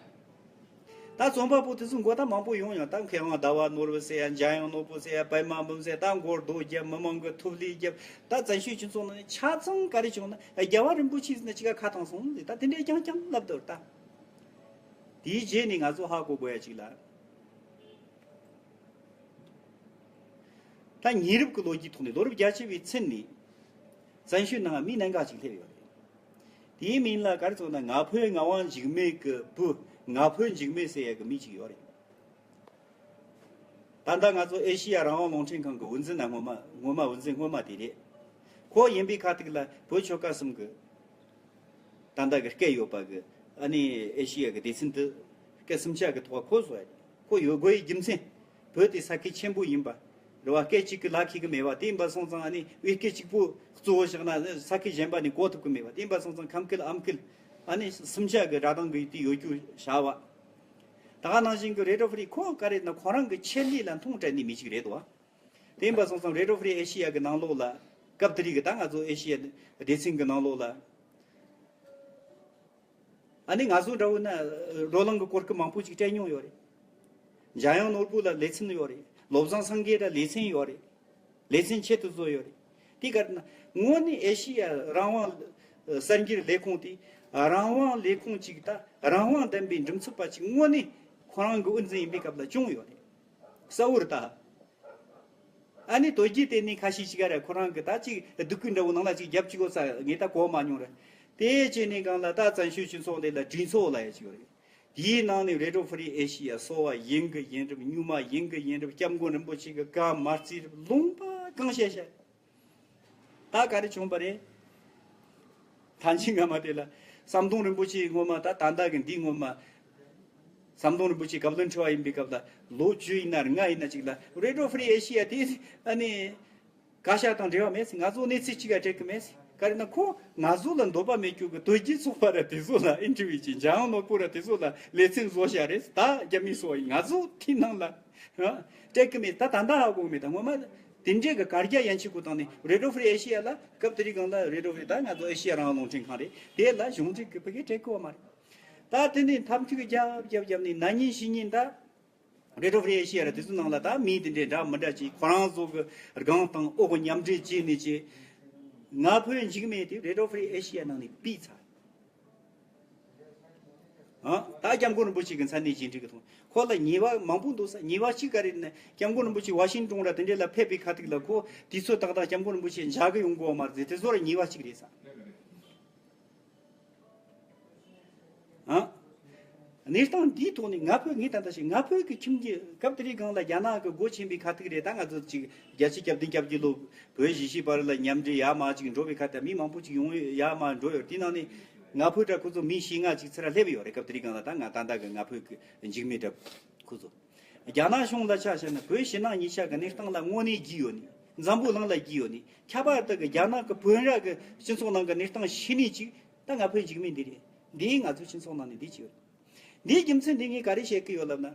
ད་རྩོམ་པ་པོ་དེ་ཚོ་མགོ་ད་མང་པོ་ཡོང་ཡང་ད་མཁས་དབང་ཟླ་བ་ནོར་བུ་ཟེར་ཡ་འཇམ་དབྱངས་ནོར་བུ་ཟེར་ཡ་པད་མ་འབུམ་ཟེར་ད་མགོ་རྡོ་རྒྱབ་མི་མང་གི་ཐུབ་ལས་རྒྱབ་ད་བཙན་བྱོལ་སྤྱི་ཚོགས་ནང་ནས་ཆ་ཚང་ག་རེ་བྱུང་ན་རྒྱལ་བ་རིན་པོ་ཆེ་ཟེར་ན་ཅི་ག་ཁ་ཐང་སོང་ཟེར་ད་དེ་འདྲའི་རྐྱང་རྐྱང་ལབ་འདུག་ད། དེའི་རྗེས་ནས་ང་ཚོ་ཧ་གོ་དགོས་ཡ་ཅིག་ལ། ད་ཉེ་རབས་ཀྱི་ལོ་རྒྱུས་ཐོག་ནས་ལོ་རབས་བརྒྱད་ཅུ་བའི་ཚུན་ནས་བཙན་བྱོལ་ནང་མི་གནད་འགག་ཅིག་སླེབས་ཡོད་རེད། དེའི་མིང་ལ་ག་རེ་ཟེར་ན་ང་ཕོད་ངག་དབང་འཇིགས་མེད་ཀྱི་བུ་ང་ཕོད་འཇིགས་མེད་ཟེར་ཡ་གི་མི་ཅིག་ཡོད་རེད། ད་ལྟ་ང་ཚོ་ཨེ་ཤི་ཡ་རང་དབང་རླུང་འཕྲིན་ཁང་གི་དབུ་འཛིན་ན་སྔོན་མ་སྔོན་མ་དབུ་འཛིན་སྔོན་མ་དེ་རེད། ཁོ་ཡིན་པའི་ཁ་ཐུག་ལ་བོད་ཆོལ་ཁ་གསུམ་གི་ད་ལྟ་གི་སྐད་ཡོད་པ་གི་ཨ་ནི་ཨེ་ཤི་ཡ་གི་སྡེ་ཚན་དུ་སྐད་སུམ་ཆ་གི་ཐོག་ཁོ་བཟོ་ཡ་རེད། ཁོ་ཡོད་དགོས་ཡི་རྒྱུ་མཚན་བོད་དེ་ས་ཁུལ་ཆེན་པོ་ཡིན་པ་རེད་བ། སྐད་གཅིག་གི་ལ་ཁེལ་གི་མེད་བ། དེ་ཡིན་པ་སོང་ཙང་ཨ་ནི་དབུས་སྐད་གཅིག་པོ་གཙོ་བོ་བཞག་ན་ས་ཁུལ་གཞན་པ་ནས་གོ་ཐུབ་གི་མེད་བ། དེ་ཡིན་པ་སོང་ཙང་ཁམས་སྐད་ཨམ་སྐད་ཨ་ནི་སུམ་ཆ་གི་སྒྲ་གདངས་གི་དེ་ཡོད་རྒྱུ་བྱ་བ། ད་ག་ནང་བཞིན་གི་Radio Free ཁོ་ག་རེད་ན་ཁོ་རང་གི་ཆེད་ལས་ལ་མཐོང་སྤྲད་ནི་མི་ཞིག་རེད་དོ། དེ་ཡིན་པ་སོང་ཙང་Radio Free Asia གི་ནང་ལོགས་ལ་སྐབས་དེ་རིགས་གི་ད་ང་ཚོ་ཨེ་ཤི་ཡ་སྡེ་ཚན་གི་ནང་ལོགས་ལ་ཨ་ནི་ང་ཚོ་འདྲ་བོ་ན་བགྲོ་གླེང་གི་གོ་སྐབས་མང་པོ་ཅིག་སྤྲད་མྱོང་ཡོད་རེད། འཇམ་དབྱངས་ནོར་བུ་ལ་ལེ་ཚན་ཡོད་རེད། བློ་བཟང་སེང་གེ་ལ་ལེ་ཚན་ཡོད་རེད། ལེ་ཚན་ཆེད་དུ་བཟོས་ཡོད་རེད། དེ་ག་རེ་ན་དངོས་གནས་ཨེ་ཤི་ཡ་རང་དབང་གསར་འགྱུར་ལས་ཁུངས་དེ་རང་དབང་ལས་ཁུངས་གཅིག་ད་རང་དབང་ལྡན་པའི་འགྲུམ་ཚུགས་པ་གཅིག་དངོས་གནས་ཁོ་རང་གི་དབུ་འཛིན་ཡིན་པའི་སྐབས་ལ་བྱུང་ཡོད་རེད། གསལ་བོར་ད། ཨ་ནི་དོལ་རྒྱལ་དེ་ནི་ཁ་ཤས་ཅིག་ག་རེ་ཁོ་རང་གི་ད་ཅིག་སྡུག་གུ་འདྲ་བོ་ནང་ལ་ཅིག་རྒྱབ་ཅིག་གོ་ས་ངས་ད་གོ་མ་མྱོང་རེད། དེ་བྱས་ནས་གང་ལ་ད་བཙན་བྱོལ་སྤྱི་ཚོགས་འདི་ལ་གྲོས་ཚོགས་ལ་ཡ་ཅིག་ཡོད་རེད། དེའི་ནང་ནས་རེ་ཌི་ཡོ་ཧྥི་རི་ཨེ་ཤི་ཡ་གསོ་བ་ཡིན་གི་ཡིན་རབས་སྨྱུག་མ་ཡིན་གི་ཡིན་རབས་སྐྱབས་མགོན་རིན་པོ་ཆེ་གི་བཀའ་མ་བརྩིས་རབས་ལུང་པ་གང་བཤད་བཤད། ད་ག་རེ་བྱུང་བ་རེད། ཐང་ཆེན་སྔ་མ་དེ་ལ་ཟམ་གདོང་རིན་པོ་ཆེ་སྔོན་མ་ད་ད་ལྟ་གི་འདི་སྔོན་མ། ཟམ་གདོང་རིན་པོ་ཆེ་བཀའ་བློན་ཁྲི་པ་ཡིན་པའི་སྐབས་ལ་ལོ་བཅུ་ཡིན་ན་ལྔ་ཡིན་ན་ཅིག་ལ་རེ་ཌི་ཡོ་ཧྥི་རི་ཨེ་ཤི་ཡ་དེ་ཨ་ནི་བཀའ་ཤག་དང་འབྲེལ་བ་མེད་ཟེར། ང་ཚོ་གནས་ཚུལ་གཅིག་ག་སྤྲད་གི་མེད་ཟེར། ག་རེ་ན་ཁོ་ང་ཚོ་ལ་འདོད་པ་མེད་རྒྱུ་གི་དོལ་རྒྱལ་ཚོགས་པ་ར་དེ་ཚོ་ལ་ཨིན་ཊར་བིའུ་བྱས། འཇམ་དབྱངས་ནོར་བུ་ར་དེ་ཚོ་ལ་ལེ་ཚན་བཟོ་བཞག་རེད། ད་རྒྱ་མི་སོགས་ཡིན་ང་ཚོ་དེ་ནང་ལ་སྤྲད་གི་མེད། ད་ད་ལྟ་ཧ་གོ་མེད། ད་ངོ་མ་དེ་འདྲའི་གི་གར་རྒྱ་ཡན་ཆད་གོ་བཏང་ནས་རེ་ཌི་ཡོ་ཧྥི་རི་ཨེ་ཤི་ཡ་ལ་སྐབས་དེ་རིང་གང་ལ་རེ་ཌི་ཡོ་ཧྥི་རི་ད་ང་ཚོ་ཨེ་ཤི་ཡ་རང་དབང་རླུང་འཕྲིན་ཁང་རེད། དེ་ལ་གཞུང་འབྲེལ་གི་ཕ་གི་སྤྲད་གི་ཡོད་མ་རེད། ད་དེ་ནས་འཐབ་འཁྲུག་རྒྱབ་རྒྱབ་རྒྱབ་ནས་ན་ཉིན་ཕྱི་ཉིན་ད་རེ་ཌི་ཡོ་ཧྥི་རི་ཨེ་ཤི་ཡ་ར་དེ་ཚོའི་ནང་ལ་ད་མི་དེ་འདྲའི་འདྲ་མི་འདྲ་ཅིག་ཁོ་རང་ཚོ་གི་སྒང་དང་འོག་གི་མཉམ་འབྲེལ་བྱས་ནས་ཅིག་ང་ཕོད་འཇིགས་མེད་དེ་རེ་ཌི་ཡོ་ཧྥི་རི་ཨེ་ཤི་ཡ་ནང་ནས་ཕུད་ཚར། ཨ་ད་སྐྱབས་མགོན་རིན་པོ་ཆེ་གི་མཚན་གནས་རྗེས་འབྲེལ་གི་ཐོག་ཁོ་ལ་ཉེས་པ་མང་པོ་འདུག་ས། ཉེས་པ་གཅིག་ག་རེ་ན་སྐྱབས་མགོན་རིན་པོ་ཆེ་ཝ་ཤིང་ཏོན་ར་དེ་འདྲའི་ལ་ཕེབས་པའི་ཁ་ཐུག་ལ་ཁོ་དུས་ཚོད་ཏག་ཏག་སྐྱབས་མགོན་རིན་པོ་ཆེ་མཇལ་གི་ཡོང་དགོས་པ་མ་རེད་ཟེར། དེ་ཚོ་ར་ཉེས་པ་གཅིག་རེད་ས། ཨ། གནས་སྟངས་འདིའི་ཐོག་ནས་ང་ཕོད་ངས་ད་ལྟ་ཞིག་ང་ཕོད་ཀྱི་ཁྱིམ་གྱི་སྐབས་དེ་རིང་སྒང་ལ་རྒྱ་ནག་གི་སྒོ་ཆེན་པོའི་ཁ་ཐུག་རེད། ད་ང་ཚོ་ཅིག་བརྒྱད་ཅུ་གྱ་བདུན་གྱ་བརྒྱད་ལོ་བོད་གཞིས་བྱེས་བར་ལ་མཉམ་འབྲེལ་ཡར་མར་ཅིག་འགྲོ་བའི་ཁ་ཐུག་མི་མང་པོ་ཅིག་ཡོང་ཡར་མར་འགྲོ་ཡོད། དེ་ནང་ནས་ང་ཕོད་འདྲ་ཁོ་ཚོ་མི་བཞི་ལྔ་ཅིག་ཚུར་སླེབས་ཡོད་རེད། སྐབས་དེ་རིང་སྒང་ལ་ད་ང་ད་ལྟ་གི་ང་ཕོད་ཀྱི་འཇིགས་མེད་འདྲ་ཁོ་ཚོ། རྒྱ་ནག་གཞུང་ལ་ཆ་བཞག་ན་བོད་ཕྱི་ནང་གཉིས་ཆ་གི་གནས་སྟངས་ལ་དངོས་གནས་རྒྱུས་ཡོད་ནི། འཛམ་བུ་གླིང་ལ་རྒྱུས་ཡོད་ནི། ཁྱད་པར་དུ་གི་རྒྱ་ནག་གི་བོད་ར་གི་སྤྱི་ཚོགས་ནང་གི་གནས་སྟངས་ཤེས་ནི་ཅིག་ད་ང་ཕོད་འཇིགས་མེད་འདི་རེད། འདིས་ང་ཚོའི་སྤྱི་ཚོགས་ནང་ནས་འདི་ཅིག་ཡོད། འདིའི་རྒྱུ་མཚན་འདི་ངས་ག་རེ་བཤད་ཀྱི་ཡོད་ལབ་ན།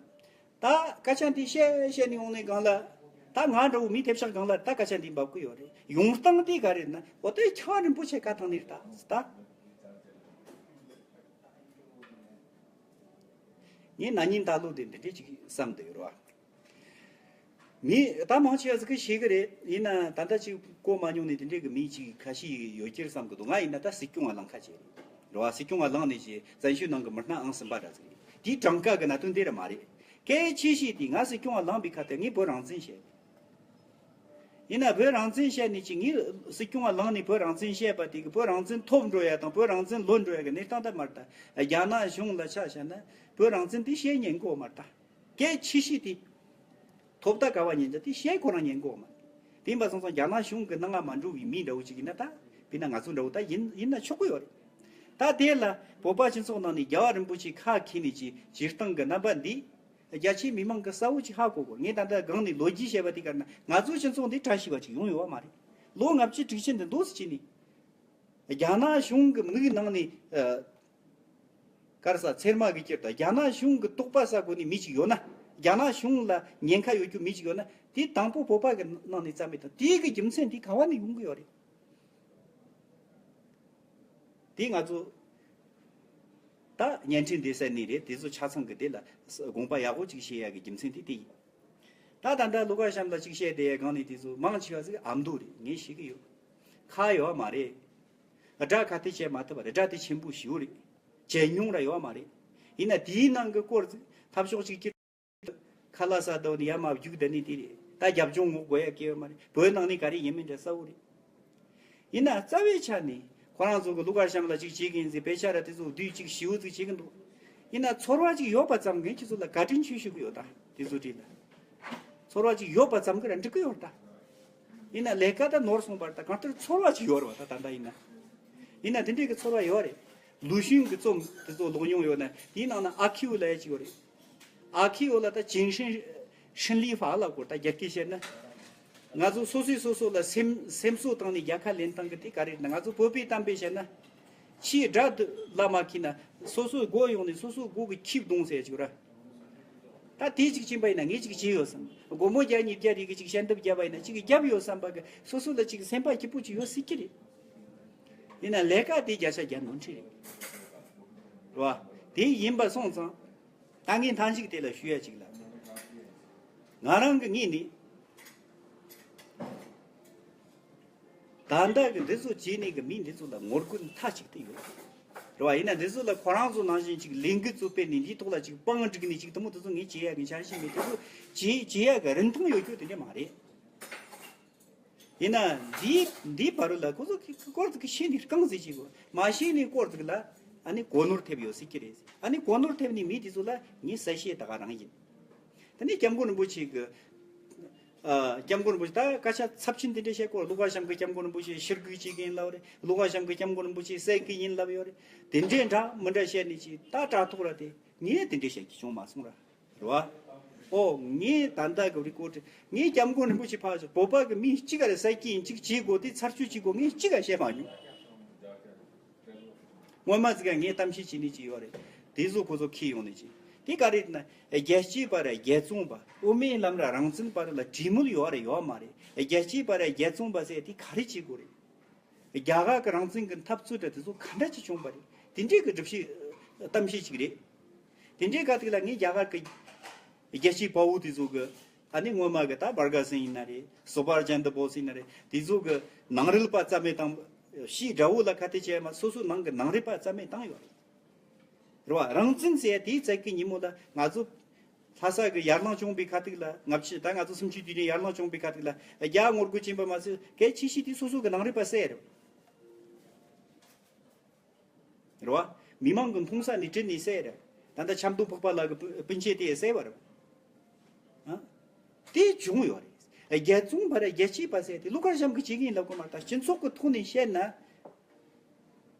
ད་སྐད་ཆ་འདི་བཤད་བཤད་ནས་ཡོང་ནས་སྒང་ལ། ད་ང་འདྲ་བོ་མི་ཐེབས་ཤག་སྒང་ལ་ད་སྐད་ཆ་འདི་འབབ་ཀྱི་ཡོད་རེད། ཡོང་སྟངས་འདི་ག་རེ་ན་འོ་དེ་ཁྱང་རིན་པོ་ཆེ་བཀའ་བཏང་ནི་རེད་ད་ད། ངས་ན་ནིང་ད་ལོ་དེ་འདི་འདྲས་ཅིག་བསམ་བསྡད་ཡོད་རེད་བ། མི་ད་མང་ཆེ་བ་ཟིག་གིས་ཤེས་གི་རེད། ཡིན་ན་ད་ལྟ་ཅིག་གོ་མ་མྱོང་ནས་དེ་འདྲས་གི་མི་ཅིག་ཁ་ཤས་ཡོད་ཀྱི་རེད་བསམ་གི་འདུག་ང་ཡིན་ན་ད་སྲིད་སྐྱོང་བ་ལངས་ཁ་ཆེ་རེད་བ། སྲིད་སྐྱོང་བ་ལངས་ནས་ཅིག་བཙན་བྱོལ་ནང་གི་མི་སྣ་ཨང་གསུམ་པ་འདྲ་ཟིག་རེད། དེའི་གྲངས་ཀ་གི་གནད་དོན་དེ་ར་མ་རེད། གལ་ཆེ་ཤོས་དེ་ང་སྲིད་སྐྱོང་བ་ལངས་པའི་ཁ་ཐད་ངས་བོད་རང་བཙན་བཤད། ཡིན་ན་བོད་རང་བཙན་བཤད་ནས་ཅིག་ངས་སྲིད་སྐྱོང་བ་ལངས་ནས་བོད་རང་བཙན་བཤད་པ་དེ་གི་བོད་རང་བཙན་ཐོབ་འགྲོ་ཡ་དང་བོད་རང་བཙན་ལོན་འགྲོ་ཡ་གི་གནས་སྟངས་ད་མ་རེད་ད། རྒྱ་ནག་གཞུང་ལ་ཆ་བཞག་ན་བོད་རང་བཙན་དེ་བཤད་ཉན་གོ་མ་རེད་ད། གལ་ཆེ་ཤོས་དེ། ཐོབ་ཐང་ག་བ་ཉན་རྒྱུ་དེ་བཤད་ཁོ་རང་ཉན་གོ་མ་རེད། དེ་ཡིན་པ་སོང་ཙང་རྒྱ་ནག་གཞུང་གི་སྣང་ང་མ་འགྲོ་བའི་མི་འདྲ་བོ་ཅིག་ཡིན་ན་ད། དཔེར་ན་ང་ཚོ་འདྲ་བོ་ད་ཡིན་ཡིན་ན་ཆོག་གི་ཡོད་རེད། ད་དེ་ལ་བོད་པ་སྤྱི་ཚོགས་ནང་ནས་རྒྱལ་བ་རིན་པོ་ཆེ་ཁ་འཁྱེར་ནས་ཀྱི་སྤྱིར་བཏང་གི་རྣམ་པ་འདི། རྒྱ་ཆེའི་མི་མང་གི་གསལ་བོ་ཅིག་ཧ་གོ་དགོས། ངས་ད་ལྟ་སྒང་ནས་ལོ་རྒྱུས་བཤད་པ་དེ་ག་ན་ང་ཚོའི་སྤྱི་ཚོགས་འདི་བཀྲ་ཤིས་པ་ཅིག་ཡོང་ཡོད་བ་མ་རེད། ལོ་ལྔ་བཅུ་དྲུག་ཅུ་འདི་འདུག་སེ་བྱས་ནས། རྒྱ་ནག་གཞུང་གི་མིག་ནང་ནས། ཨ། ག་རེ་ཟ་ཚེར་མ་གི་ཀྱིར་དང་རྒྱ་ནག་གཞུང་གི་རྟོག་པ་ཟ་དགོས་ནི་མི་ཅིག་ཡོད་ན། རྒྱ་ནག་གཞུང་ལ་ཉེན་ཁ་ཡོད་རྒྱུ་མི་ཅིག་ཡོད་ན་དེ་དང་པོ་བོད་པ་གི་ནང་ནས་རྩ་མེད་དང་དེའི་གི་རྒྱུ་མཚན་དེ་ག་བ་ནས་ཡོང་གི་ཡོད་རེད། དེ་ང་ཚོ་ད་བརྙན་འཕྲིན་འདི་གསན་ནི་རེད། དེ་ཚོ་ཆ་ཚང་གི་དེ་ལ་དགོངས་པ་ཡག་པོ་ཅིག་བཞེས་ཡག་གི་རྒྱུ་མཚན་དེ་དེ་ཡིན། ད་ད་ལྟ་ཀླུ་མཁར་བྱམས་ལ་ཅིག་བཤད་བསྡད་ཡ་སྒང་ནས་དེ་ཚོ་མང་ཆེ་བ་ཟིག་ཨ་མདོ་རེད། ངས་ཤེས་ཀྱི་ཡོད། ཁ་ཡོད་མ་རེད། སྒྲ་ཁ་ཐེ་བྱས་མ་ཐུབ་པ་རེད། སྒྲ་དེ་ཆེན་པོ་ཞེ་པོ་རེད། བྱས་མྱོང་ར་ཡོད་མ་རེད། ཡིན་ན་དེའི་ནང་གི་སྐོར་ཟིག་ཐབས་ཤོག་ཅིག་ཁྱེར། ཁ་ལག་ཟ་དོ་ནི་ཡ་མ་རྒྱུག་བསྡད་ནི་དེ་རེད། ད་རྒྱབ་ལྗོངས་ངོ་དགོས་ཡ་གི་ཡོད་མ་རེད། བོད་ནང་ནས་ག་རེ་ཡིན་མིན་འདྲ་གསལ་བོ་རེད། ཡིན་ན་རྩ་བའི་ཆ་ནས་ཁོ་རང་ཚོ་གི་ཀླུ་མཁར་བྱམས་ལ་ཅིག་བྱེད་གི་ཡིན་ཟེར་དཔེ་ཆ་ར་དེ་ཚོ་བསྡུས་ཅིག་ཞེ་པོ་ཅིག་བྱེད་གི་འདུག་ཡིན་ན་ཚོར་བ་ཅིག་ཡོད་པ་ཙམ་གྱིས་ཁྱེད་ཚོ་ལ་བཀའ་དྲིན་ཆེ་ཞུ་གི་ཡོད་ད། དེ་ཚོ་བྲིས་ལ། ཚོར་བ་ཅིག་ཡོད་པ་ཙམ་གྱིས་ར་འགྲིག་གི་ཡོད་ད། ཡིན་ན་ལས་ཀ་ད་ནོར་སོང་བར་ད་གང་ལྟར་ཚོར་བ་ཅིག་ཡོད་རེད་བ་ད་ད་ལྟ་ཡིན་ན། ཡིན་ན་དེ་འདྲའི་གི་ཚོར་བ་ཡོད་རེད། ལུའུ་ཞུན་གི་རྩོམ་དེ་ཚོ་ཀློག་མྱོང་ཡོད་ན་དེའི་ནང་ན་ཨ་ཁིའུ་ལབ་ཡ་ཅིག་ཡོད་རེད། ཨ་ཁི་འོ་ལ་ད་ཅིང་ཧྲིན་ཧྲིན་ལི་ཧྥ་ལ་སྐོར་ད་རྒྱ་སྐད་བཤད་ན། ང་ཚོ་སོ་སོས་སོ་སོ་ལ་སེམས་སེམས་གསོ་བཏང་ནས་རྒྱལ་ཁ་ལེན་སྟངས་ཀྱི་དེ་ག་རེ་རེད་ན། ང་ཚོ་བོད་པའི་གཏམ་དཔེ་བཤད་ན། ཆེས་དགྲ་དུ་ལ་མ་ཁྱེར་ན་སོ་སོའི་མགོ་ཡོང་ནས་སོ་སོའི་མགོ་གི་ཁྱི་གདོང་ཟེར་ཅིག་ར། ད་དེ་ཅིག་ཕྱིན་པ་ཡིན་ན་ངས་ཅིག་བྱས་ཡོད་བསམ། སྒོར་མོ་བརྒྱ་ཉིས་བརྒྱ་རིགས་ཀྱི་ཅིག་ཞལ་འདེབས་བརྒྱབ་པ་ཡིན་ན་ཅིག་གི་བརྒྱབ་ཡོད་བསམ་པ་གི་སོ་སོ་ལ་ཅིག་སེམས་པ་སྐྱིད་པོ་ཅིག་ཡོད་སྲིད་ཀྱི་རེད། ཡིན་ན་ལས་ཀ་དེ་བརྒྱ་ཆ་བརྒྱ་ནོར་འཁྲུལ་རེད། རེད་བ། དེ་ཡིན་པ་སོང་ཙང་། ད་ངས་མཐའ་མཇུག་དེ་ལ་ཞུ་ཡ་ཅིག་ལ། ང་རང་གི་ངོས་ནས། ད་ལྟ་གི་འདི་ཚོ་བྱས་ནས་གི་མི་འདི་ཚོ་ལ་ངོ་རྒོལ་མཐའ་གཅིག་ཏུ་ཡོད་རེད་བ། ཡིན་ན་འདི་ཚོ་ལ་ཁོ་རང་ཚོ་ནང་བཞིན་ཅིག་ལས་འགུལ་བཙུགས་པས་ནས་འདིའི་ཐོག་ལ་ཅིག་པང་བསྒྲིགས་ནས་ཅིག་དུ་མོ་དེ་ཚོ་ངས་བྱེད་ཡ་གི་འཆར་གཞི་མེད། དེ་ཚོ་བྱེད་བྱེད་ཡ་གི་རིན་ཐང་ཡོད་རྒྱུ་དེ་འདྲ་མ་རེད། ཡིན་ན་འདིའི་འདིའི་བར་ལ་ཁོ་ཚོ་གི་སྐོར་ཚིག་གི་ཤེས་ནས་རྐང་ཟིག་བྱེད་དགོས། མ་ཤེས་ནས་སྐོར་ཚིག་ལ་ཨ་ནི་གོ་ནོར་ཐེབས་ཡོད་སྲིད་ཀྱི་རེད། ཨ་ནི་གོ་ནོར་ཐེབས་ནས་མི་དེ་ཚོ་ལ་ངས་གསལ་བཤད་ད་ག་རང་ཡིན། དེ་ནས་སྐྱབས་མགོན་རིན་པོ་ཆེ་གི་ཨ། སྐྱབས་མགོན་རིན་པོ་ཆེ་ད་སྐད་ཆ་ཚབས་ཆེན་དེ་འདྲ་བཤད་སྐོར། ཀླུ་མཁར་བྱམས་ཀྱིས་སྐྱབས་མགོན་རིན་པོ་ཆེ་ཕྱིར་འགུག་བྱེད་ཀྱི་ཡིན་ལབ་རེད། ཀླུ་མཁར་བྱམས་ཀྱིས་སྐྱབས་མགོན་རིན་པོ་ཆེ་བསད་ཀྱི་ཡིན་ལབ་ཡོད་རེད། དེ་འདྲའི་འདྲ་མི་འདྲ་བཤད་ནས་ཅི་ད་དྲ་ཐོག་ར་དེ་ངས་དེ་འདྲ་བཤད་རྒྱུ་བྱུང་མ་སོང་ར། རེད་བ། ཨོ་ངས་ད་ལྟ་གི་རི་ཀོ་ཊི་ངས་སྐྱབས་མགོན་རིན་པོ་ཆེ་ཕར་བོད་པ་གི་མི་གཅིག་ག་རེ་བསད་ཀྱི་ཡིན། གཅིག་བྱེད་དགོས་དེ་ཚར་གཅོད་བྱེད་དགོས་ངས་གཅིག་ག་བཤད་མ་མྱོང་། སྔོན་མ་ཟིག་ག་ངས་གཏམ་བཤད་བྱེད་ནི་ཅིག་ཡོད་རེད། དེ་ཚོ་ཁོ་ཚོ་ཁས་ཡོང་ནི་ཅིག་དེ་ག་རེད་ན་རྒྱལ་གཅེས་པ་ར་རྒྱལ་བཙོང་པ། དབུ་མའི་ལམ་ར་རང་བཙན་པ་ར་ལ་གྲོས་མོལ་ཡོད་རེད་ཡོད་མ་རེད། རྒྱལ་གཅེས་པ་ར་རྒྱལ་བཙོང་པ་ཟེར་དེ་ག་རེ་བྱེད་དགོས་རེད། རྒྱ་གར་གི་རང་བཙན་གི་འཐབ་རྩོད་ར་དེ་ཚོ་ག་འདྲ་ཅིག་བྱུང་པ་རེད། དེ་འདྲའི་གི་སྒྲུབ་བྱེད་གཏམ་བཤད་ཅིག་རེད། དེ་འདྲའི་ག་ཐིག་ལ་ངས་རྒྱ་གར་གི་རྒྱལ་གཅེས་དཔའ་བོ་དེ་ཚོ་གི་ཨ་ནི་སྔོན་མ་གི་ད་བར་ག་སིང་ཡིན་ན་རེད། སུ་བྷ་ཤ་ཅན་དྲ་བྷོ་སི་ཡིན་ན་རེད། དེ་ཚོ་གི་ནང་རུལ་པ་རྩ་མེད་བཏང་། ཕྱིའི་དགྲ་བོ་ལ་ཁ་གཏད་བྱས་མ་སོ་སོའི་ནང་གི་ནང་རུལ་པ་རྩ་མེད་བཏང་ཡོད་རེད། རེད་བ། རང་བཙན་ཟེར་ཡ་དེའི་ཚད་ཀྱི་ཉིན་མོ་ལ་ང་ཚོ་ལྷ་ས་གི་ཡར་ལངས་བྱུང་བའི་ཁ་ཐིག་ལ། ལྔ་བཅུ་ད་ང་ཚོ་སུམ་ཅུ་དུས་ནས་ཡར་ལངས་བྱུང་བའི་ཁ་ཐིག་ལ་རྒྱ་ངོ་རྒོལ་ཕྱིན་པ་མ་ཟད་གལ་ཆེ་ཤོས་དེ་སོ་སོ་གི་ནང་རུལ་པ་བསལ་རེད། རེད་བ། མི་མང་གི་མཐོང་ས་ནས་བྲིས་ནས་བསད་རེད། ད་ལྟ་ཆབ་མདོ་ཕག་པ་ལགས་ཀྱི་སྤུན་མཆེད་དེ་བསད་པ་རེད། ཨ། དེ་བྱུང་ཡོད་རེད། རྒྱལ་བཙོང་པ་ར་རྒྱལ་གཅེས་པ་ཟེར་དེ་ཀླུ་མཁར་བྱམས་ཀྱིས་བྱེད་ཀྱི་ཡིན་ལབ་གི་མ་རེད། ད་སྤྱི་ཚོགས་ཀྱི་ཐོག་ནས་བཤད་ན།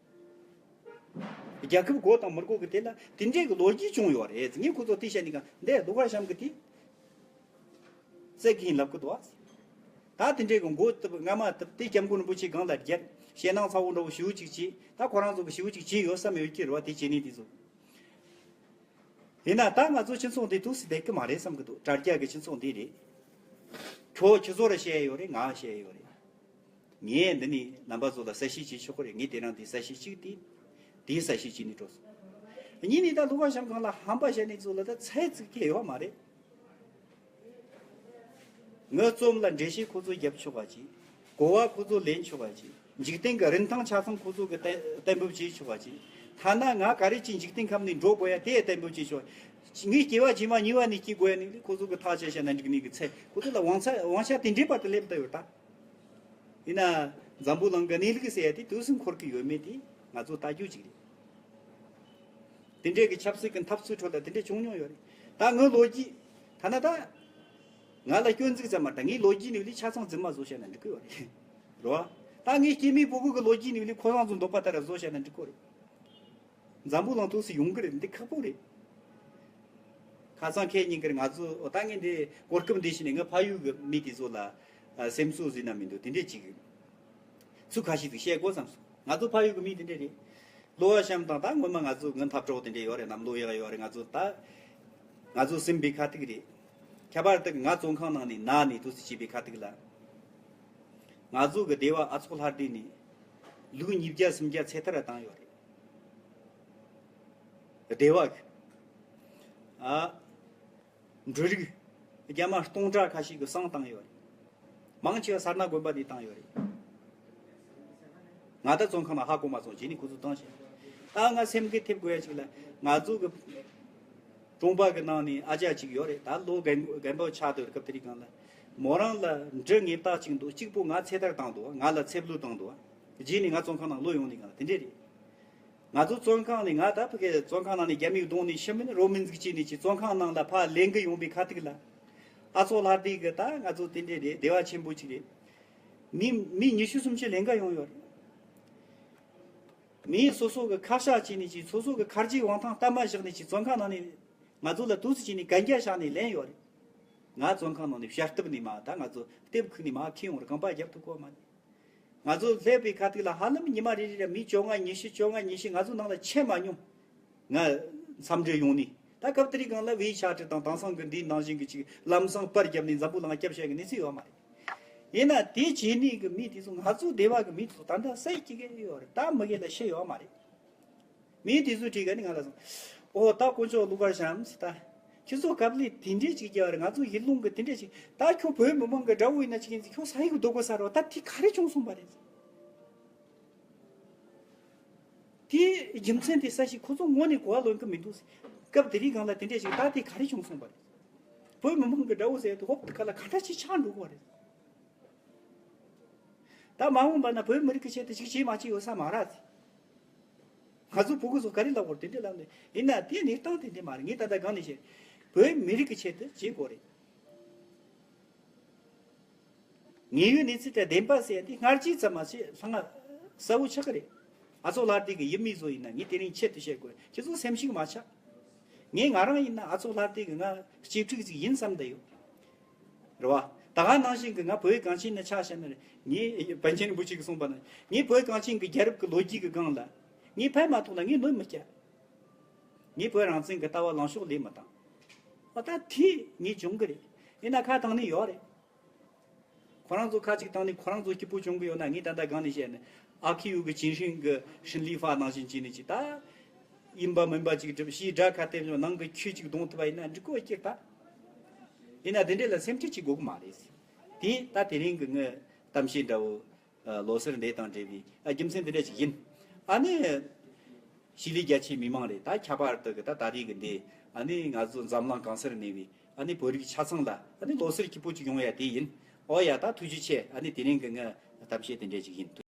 རྒྱལ་ཁབ་དགོས་དང་མི་དགོས་ཀྱི་དེ་ལ་དེ་འདྲའི་གི་ལོ་རྒྱུས་བྱུང་ཡོད་རེད། ངས་ཁོ་ཚོ་དེ་བཤད་ནས་གང་འདས་ཀླུ་མཁར་བྱམས་ཀྱིས་དེ། བསད་ཀྱི་ཡིན་ལབ་ཀྱི་འདུག་ཨ། ད་དེ་འདྲའི་གི་མགོ་བཏབ་རྔ་མ་བཏབ་དེ་སྐྱབས་མགོན་རིན་པོ་ཆེ་སྒང་ལ་བརྒྱབ། ཞེད་སྣང་ཚ་བོ་འདྲ་བོ་ཞེ་པོ་ཅིག་བྱས། ད་ཁོ་རང་ཚོ་གི་ཞེ་པོ་ཅིག་བྱས་ཡོད་བསམ་ཡོད་ཀྱི་རེད་བ། དེ་བྱས་ནས་དེ་ཚོ། ཡིན་ན་ད་ང་ཚོ་སྤྱི་ཚོགས་འདི་འདུག་སེ་བསྡད་ཀྱི་མ་རེད་བསམ་གྱི་འདུག་དྲ་རྒྱ་གི་སྤྱི་ཚོགས་འདི་རེད། ཁྱོད་ཁྱོད་ཚོ་ར་བཤད་ཡོད་རེད། ང་བཤད་ཡོད་རེད། ངས་འདི་ནས་རྣམ་པ་ཚོ་ལ་གསལ་བཤད་བྱེད་ཆོག་གི་རེད། ངས་དེ་རིང་འདི་གསལ་བཤད་གཅིག་དེ། དེའི་གསལ་བཤད་བྱས་ནས་འགྲོ་སོང་། གཉིས་ནས་ད་ཀླུ་མཁར་བྱམས་སྒང་ལ་ཧམ་པ་བཤད་ནས་ཚོ་ལ་ད་ཚད་ཅིག་སྐྱེ་ཡོད་མ་རེད། ངའི་རྩོམ་ལ་འགྲེལ་བཤད་ཁོ་ཚོས་རྒྱབ་ཆོག་པ་ཅིག་གོ་བ་ཁོ་ཚོས་ལེན་ཆོག་པ་ཅིག་འཇིག་རྟེན་གྱི་རིན་ཐང་ཆ་ཚང་ཁོ་ཚོ་གིས་གཏན་གཏན་འབེབས་བྱེད་ཆོག་པ་ཅིག་ཐ་ན་ང་ག་རེ་ཅིག་འཇིག་རྟེན་ཁམས་ནས་འགྲོ་དགོས་ཡ་དེ་གཏན་འབེབས་བྱེད་ཆོག་ངའི་སྐྱེ་བ་རྗེས་མ་ཉེས་པ་ནས་སྐྱེ་དགོས་ཡ་ནི་ཁོ་ཚོ་གིས་ཐག་བཅད་བྱས་ན་འགྲིག་ནི་གི་ཚད། ཁོ་ཚོ་ལ་དབང་ཆ་དབང་ཆ་དེ་འདྲའི་བར་དུ་སླེབས་བསྡད་ཡོད་ད། ཡིན་ན་འཛམ་བུ་གླིང་གི་གནས་ལུགས་ཟེར་ཡ་དེ་དུས་སུ་འཁོར་གི་ཡོད་མེད་དེ་ང་ཚོ་ལྟ་རྒྱུ་ཅིག་རེད། དེ་འདྲའི་གི་ཆབ་སྲིད་ཀྱི་འཐབ་རྩོད་ཁྲོད་ལ་དེ་འདྲ་བྱུང་མྱོང་ཡོད་རེད། ད་ངའི་ལོ་རྒྱུས། ཐ་ན་ད། ང་ལ་སྐྱོན་འཛུགས་ཙམ་མ་རེད། ངའི་ལོ་རྒྱུས་ནི་ལས་ཆ་ཚང་རྫུན་མ་བཟོ་བྱས་ན་འགྲིག་གི་ཡོད་རེད། རེད་བ། ད་ངའི་སྐྱེས་མའི་བུ་གུ་གི་ལོ་རྒྱུས་ནི་ལས་ཁོ་རང་ཚོ་འདོད་པ་ལྟར་བཟོ་བྱས་ན་འགྲིག་གི་རེད། འཛམ་བུ་གླིང་ཐོག་སུ་ཡོང་གི་རེད། འདི་ཁག་པོ་རེད། ཁ་སང་ཁེ་ཉིན་གིར་ང་ཚོ་ད་ངས་འདི་གོ་སྐབས་འདི་བྱས་ནས་ངའི་ཕ་ཡུལ་གི་མི་དེ་ཚོ་ལ་ཨ་སེམས་གསོ་ཟེར་ན་མི་འདུག་དེ་འདྲས་ཅིག་ཚུལ་ཁ་ཤས་ཅིག་བཤད་དགོས་བསམ་སོང་། ང་ཚོ་ཕ་ཡུལ་གི་མི་དེ་འདྲས་རེད། ཀླུ་མཁར་བྱམས་དང་ད་སྔོན་མ་ང་ཚོ་ངའི་འཐབ་གྲོགས་དེ་འདྲས་ཡོད་རེད། ནམ་ལོ་ཡག་ཡོད་རེད། ང་ཚོ་ད་ང་ཚོ་སེམས་པའི་ཁ་ཐུག་རེད། ཁྱད་པར་དུ་ང་བཙོན་ཁང་ནང་ནས་ན་ནས་དུས་སུ་བྱས་པའི་ཁ་ཐུག་ལ། ང་ཚོ་གི་སྡེ་བ་ཨ་ཚོགས་ལྷ་སྡེ་ནས་ལུག་ཉིས་བརྒྱ་སུམ་བརྒྱ་ཚེ་ཐར་བཏང་ཡོད་རེད། སྡེ་བ་གི་ཨ། འབྲུ་རིགས། རྒྱ་མ་སྟོང་ཕྲག་ཁ་ཤས་ཀྱི་བསང་བཏང་ཡོད་རེད། མང་ཆེ་བ་སར་ན་དགོན་པ་ནས་བཏང་ཡོད་རེད། ང་ད་བཙོན་ཁང་ནང་ཧ་གོ་མ་སོང་། རྗེས་ནས་ཁོ་ཚོ་བཏང་ཤག་ད་ང་སེམས་འགུལ་ཐེབས་དགོས་ཡ་ཅིག་ལ། ང་ཚོ་གི་གྲོང་པ་གི་ནང་ནས་ཨ་ཅག་ཅིག་ཡོད་རེད། ད་ལོ་རྒན་རྒན་པོ་ཆགས་སྡོད་སྐབས་དེ་རིང་སྒང་ལ། མོ་རང་ལ་འབྲུ་ངེས་རྟགས་གཅིག་འདུག་གཅིག་པོ་ང་ཚེ་ཐར་བཏང་འདུག་ང་ལ་ཚེ་བློས་བཏང་འདུག་རྗེས་ནས་ང་བཙོན་ཁང་ནང་ལོག་ཡོང་ནས་སྒང་ལ་དེ་འདྲས་རེད། ང་ཚོ་བཙོན་ཁང་ནས་ང་ད་ཕ་གི་བཙོན་ཁང་ནང་ནས་རྒྱ་མིས་བརྡུངས་ནས་ཤི་མིན་རོ་མིན་ཟིག་བྱས་ནས་ཅིག་བཙོན་ཁང་ནང་ལ་ཕར་ལེན་གི་ཡོང་པའི་ཁ་ཐུག་ལ། ཨ་ཚོགས་ལྷ་སྡེ་གི་ད་ང་ཚོ་དེ་འདྲས་རེད། སྡེ་བ་ཆེན་པོ་ཅིག་རེད། མི་མི་ཉི་ཤུ་སུམ་ཅུ་ལེན་ག་ཡོང་ཡོད་རེད། མི་སོ་སོ་གི་ཁ་ཤགས་བྱས་ནས་ཅིག་སོ་སོ་གི་ཁ་རྗེའི་དབང་ཐང་གཏའ་མ་བཞག་ནས་ཅིག་བཙོན་ཁང་ནང་ནས་ང་ཚོ་ལ་དུས་སུ་བྱས་ནས་གན་རྒྱ་བཞག་ནས་ལེན་ཡོད་རེད། ང་བཙོན་ཁང་ནང་ནས་བྱ་སྟབས་ནས་མ་ད་ང་ཚོ་ལྟེབ་ཁུག་ནས་མ་ཁྱེར་ཡོང་རེད། རྐང་པ་རྒྱབ་ཐུབ་གོ་མ་ནས། ང་ཚོ་སླེབས་པའི་ཁ་ཐུག་ལ་ཧ་ལམ་ཉི་མ་རེ་རེ་ལ་མི་བཅོ་ལྔ་ཉི་ཤུ་བཅོ་ལྔ་ཉི་ཤུ་ང་ཚོ་ནང་ལ་ཆད་མ་མྱོང་། ང་འཚམས་འདྲི་ཡོང་ནི། ད་སྐབས་དེ་རིང་སྒང་ལ་ཝེ་ཆ་ཊི་དང་དེང་སང་གི་འདིའི་ནང་བཞིན་གྱི་ཅིག་ལམ་སང་པར་བརྒྱབ་ནས་འཛམ་བུ་གླིང་སྐྱབས་བྱ་གི་གནས་ཚུལ་ཡོད་མ་རེད། ཡིན་ན་དེ་བྱས་ནས་གི་མི་དེ་ཚོ་ང་ཚོ་སྡེ་བ་གི་མི་དེ་ཚོ་ད་ལྟ་བསད་ཀྱི་གི་ཡོད་རེད། ད་མི་གི་ལ་ཤི་ཡོད་མ་རེད། མི་དེ་ཚོ་ཁྲིད་ག་ནི་ང་ལ་སོང་། ཨོ་ད་དཀོན་མཆོག་ཀླུ་མཁར་བྱམས་ཟེར་ད། ཁྱོད་ཚོ་སྐབས་ལས་དེ་འདྲས་ཅིག་རྒྱབ་རེད། ང་ཚོ་ཡིད་ལུང་གི་དེ་འདྲས་ཅིག་ད་ཁྱོད་བོད་མི་མང་གི་དགྲ་བོ་ཡིན་ན་ཅིག་ཡིན་ཟེར། ཁྱོད་ས་ཡིག་རྡོ་གོ་ས་རོ་ད་དེ་ག་རེ་བྱུང་སོང་པ་རེད་ཟེར། དེའི་རྒྱུ་མཚན་དེ་གསལ་ཞིག་ཁོ་ཚོ་ངོ་ནས་གོ་བ་ལོན་གི་མི་འདུག་ཟེར། སྐབས་དེ་རིང་སྒང་ལ་དེ་འདྲས་ཞིག་ད་དེ་ག་རེ་བྱུང་སོང་བ་རེད། བོད་མི་མང་གི་དགྲ་བོ་ཟེར་དུས་ཧོབ་ཏེ་ཁ་ལ་ག་འདྲ་ཞིག་ཆགས་འགྲོ་གི་བ་རེད། ད་མ་འོངས་པ་ན་བོད་མི་རིགས་ཀྱི་ཆེད་དུ་ཅིག་བྱེད་མ་བྱེད་ཡོད་ས་མ་རེད། ང་ཚོ་ཕྲུ་གུ་ཚོ་ག་རེ་ལབ་དགོས་དེ་འདྲ་ལབ་ནས་ཡིན་ན་དེ་གནས་སྟངས་དེ་འདྲ་མ་རེད། ངས་ད་ལྟ་གང་ནས་བཤད། བོད་མི་རིགས་ཀྱི་ཆེད་དུ་བྱེད་དགོས་རེད། དངོས་ཡོད་གནས་ཚུལ་དང་བདེན་པ་ཟེར་ཡ་དེ་སྔར་གྱི་ཙམ་མ་ཟད་ལྷང་ང་གསལ་བོ་ཆགས་ཀྱི་རེད། ཨ་ཚོགས་ལྷ་སྡེ་གི་ཡུལ་མི་ཚོ་ཡིན་ན་ངས་དེ་རིང་ཆེད་དུ་བཤད་དགོས། ཁྱེད་ཚོ་སེམས་ཤུགས་མ་ཆག་ངས་ང་རང་ཡིན་ན་ཨ་ཚོགས་ལྷ་སྡེ་གི་ང་གཅེས་ཕྲུག་ཅིག་ཡིན་བསམ་བསྡད་ཡོད། རེད་བ། ད་ག་ནང་བཞིན་གྱི་ང་བོད་གངས་ཅན་ནི་ཆ་བཞག་ན་རེད། ངས་པཎ་ཆེན་རིན་པོ་ཆེ་གིས་གསུངས་པ་ན་ངས་བོད་གངས་ཅན་གྱི་རྒྱལ་རབས་ཀྱི་ལོ་རྒྱུས་ཀྱི་སྒང་ལ་ངས་ཕན་མ་ཐོགས་ན་ངས་གནོད་མི་སྐྱེལ། ངས་བོད་རང་བཙན་གྱི་ལྟ་བ་ལངས་ཕྱོགས་ལས་མི་བཏང་། ཨ་ད་དེ་ངས་བྱུང་གི་རེད། ཡིན་ན་ཁ་བཏང་ནི་ཡོད་རེད། ཁོ་རང་ཚོ་ཁ་ཅིག་བཏང་ནས་ཁོ་རང་ཚོ་སྐྱིད་པོ་བྱུང་གི་ཡོད་ན། ངས་ད་ལྟ་གང་ནས་བཤད་ན་ཨ་ཁི་ཡུ་གི་ཅིན་ཧྲིན་གི་ཧྲིན་ལི་ཧྥ་ནང་བཞིན་བྱས་ནས་ཅིག་ད་ཡིན་པ་མིན་པ་ཅིག་སྒྲུབ་ཞེས་དགྲ་ཁ་གཏད་ནས་ནང་གི་ཁྱི་ཅིག་གདོང་ཐུབ་པ་ཡིན་ན་འགྲིག་གོ་སྐྱིད་ད། ཡིན་ན་དེ་འདྲས་ལ་སེམས་ཁྲལ་ཅིག་དགོས་གི་མ་རེད། དེ་ད་དེ་རིང་གི་ངའི་གཏམ་བཤད་འདྲ་བོ་ལོ་སར་འདི་དང་འབྲེལ་བའི་ཨ་རྒྱུ་མཚན་དེ་འདྲ་ཅིག་ཡིན། ཨ་ནི་ཤི་ལི་རྒྱ་ཆེའི་མི་མང་རེད། ད་ཁྱད་པར་དུ་གི་ད་ད་རེས་གི་འདི་ཨ་ནི་ང་ཚོ་འཛམ་གླིང་གང་སར་གནས་པའི་ཨ་ནི་བོད་རིགས་ཆ་ཚང་ལ་ཨ་ནི་ལོ་སར་སྐྱིད་པོ་ཅིག་ཡོང་ཡ་དེ་ཡིན། ཨོ་ཡ་ད་ཐུགས་རྗེ་ཆེ། ཨ་ནི་དེ་རིང་གི་ངའི་གཏམ་བཤད་དེ་འདྲ་ཅིག་ཡིན།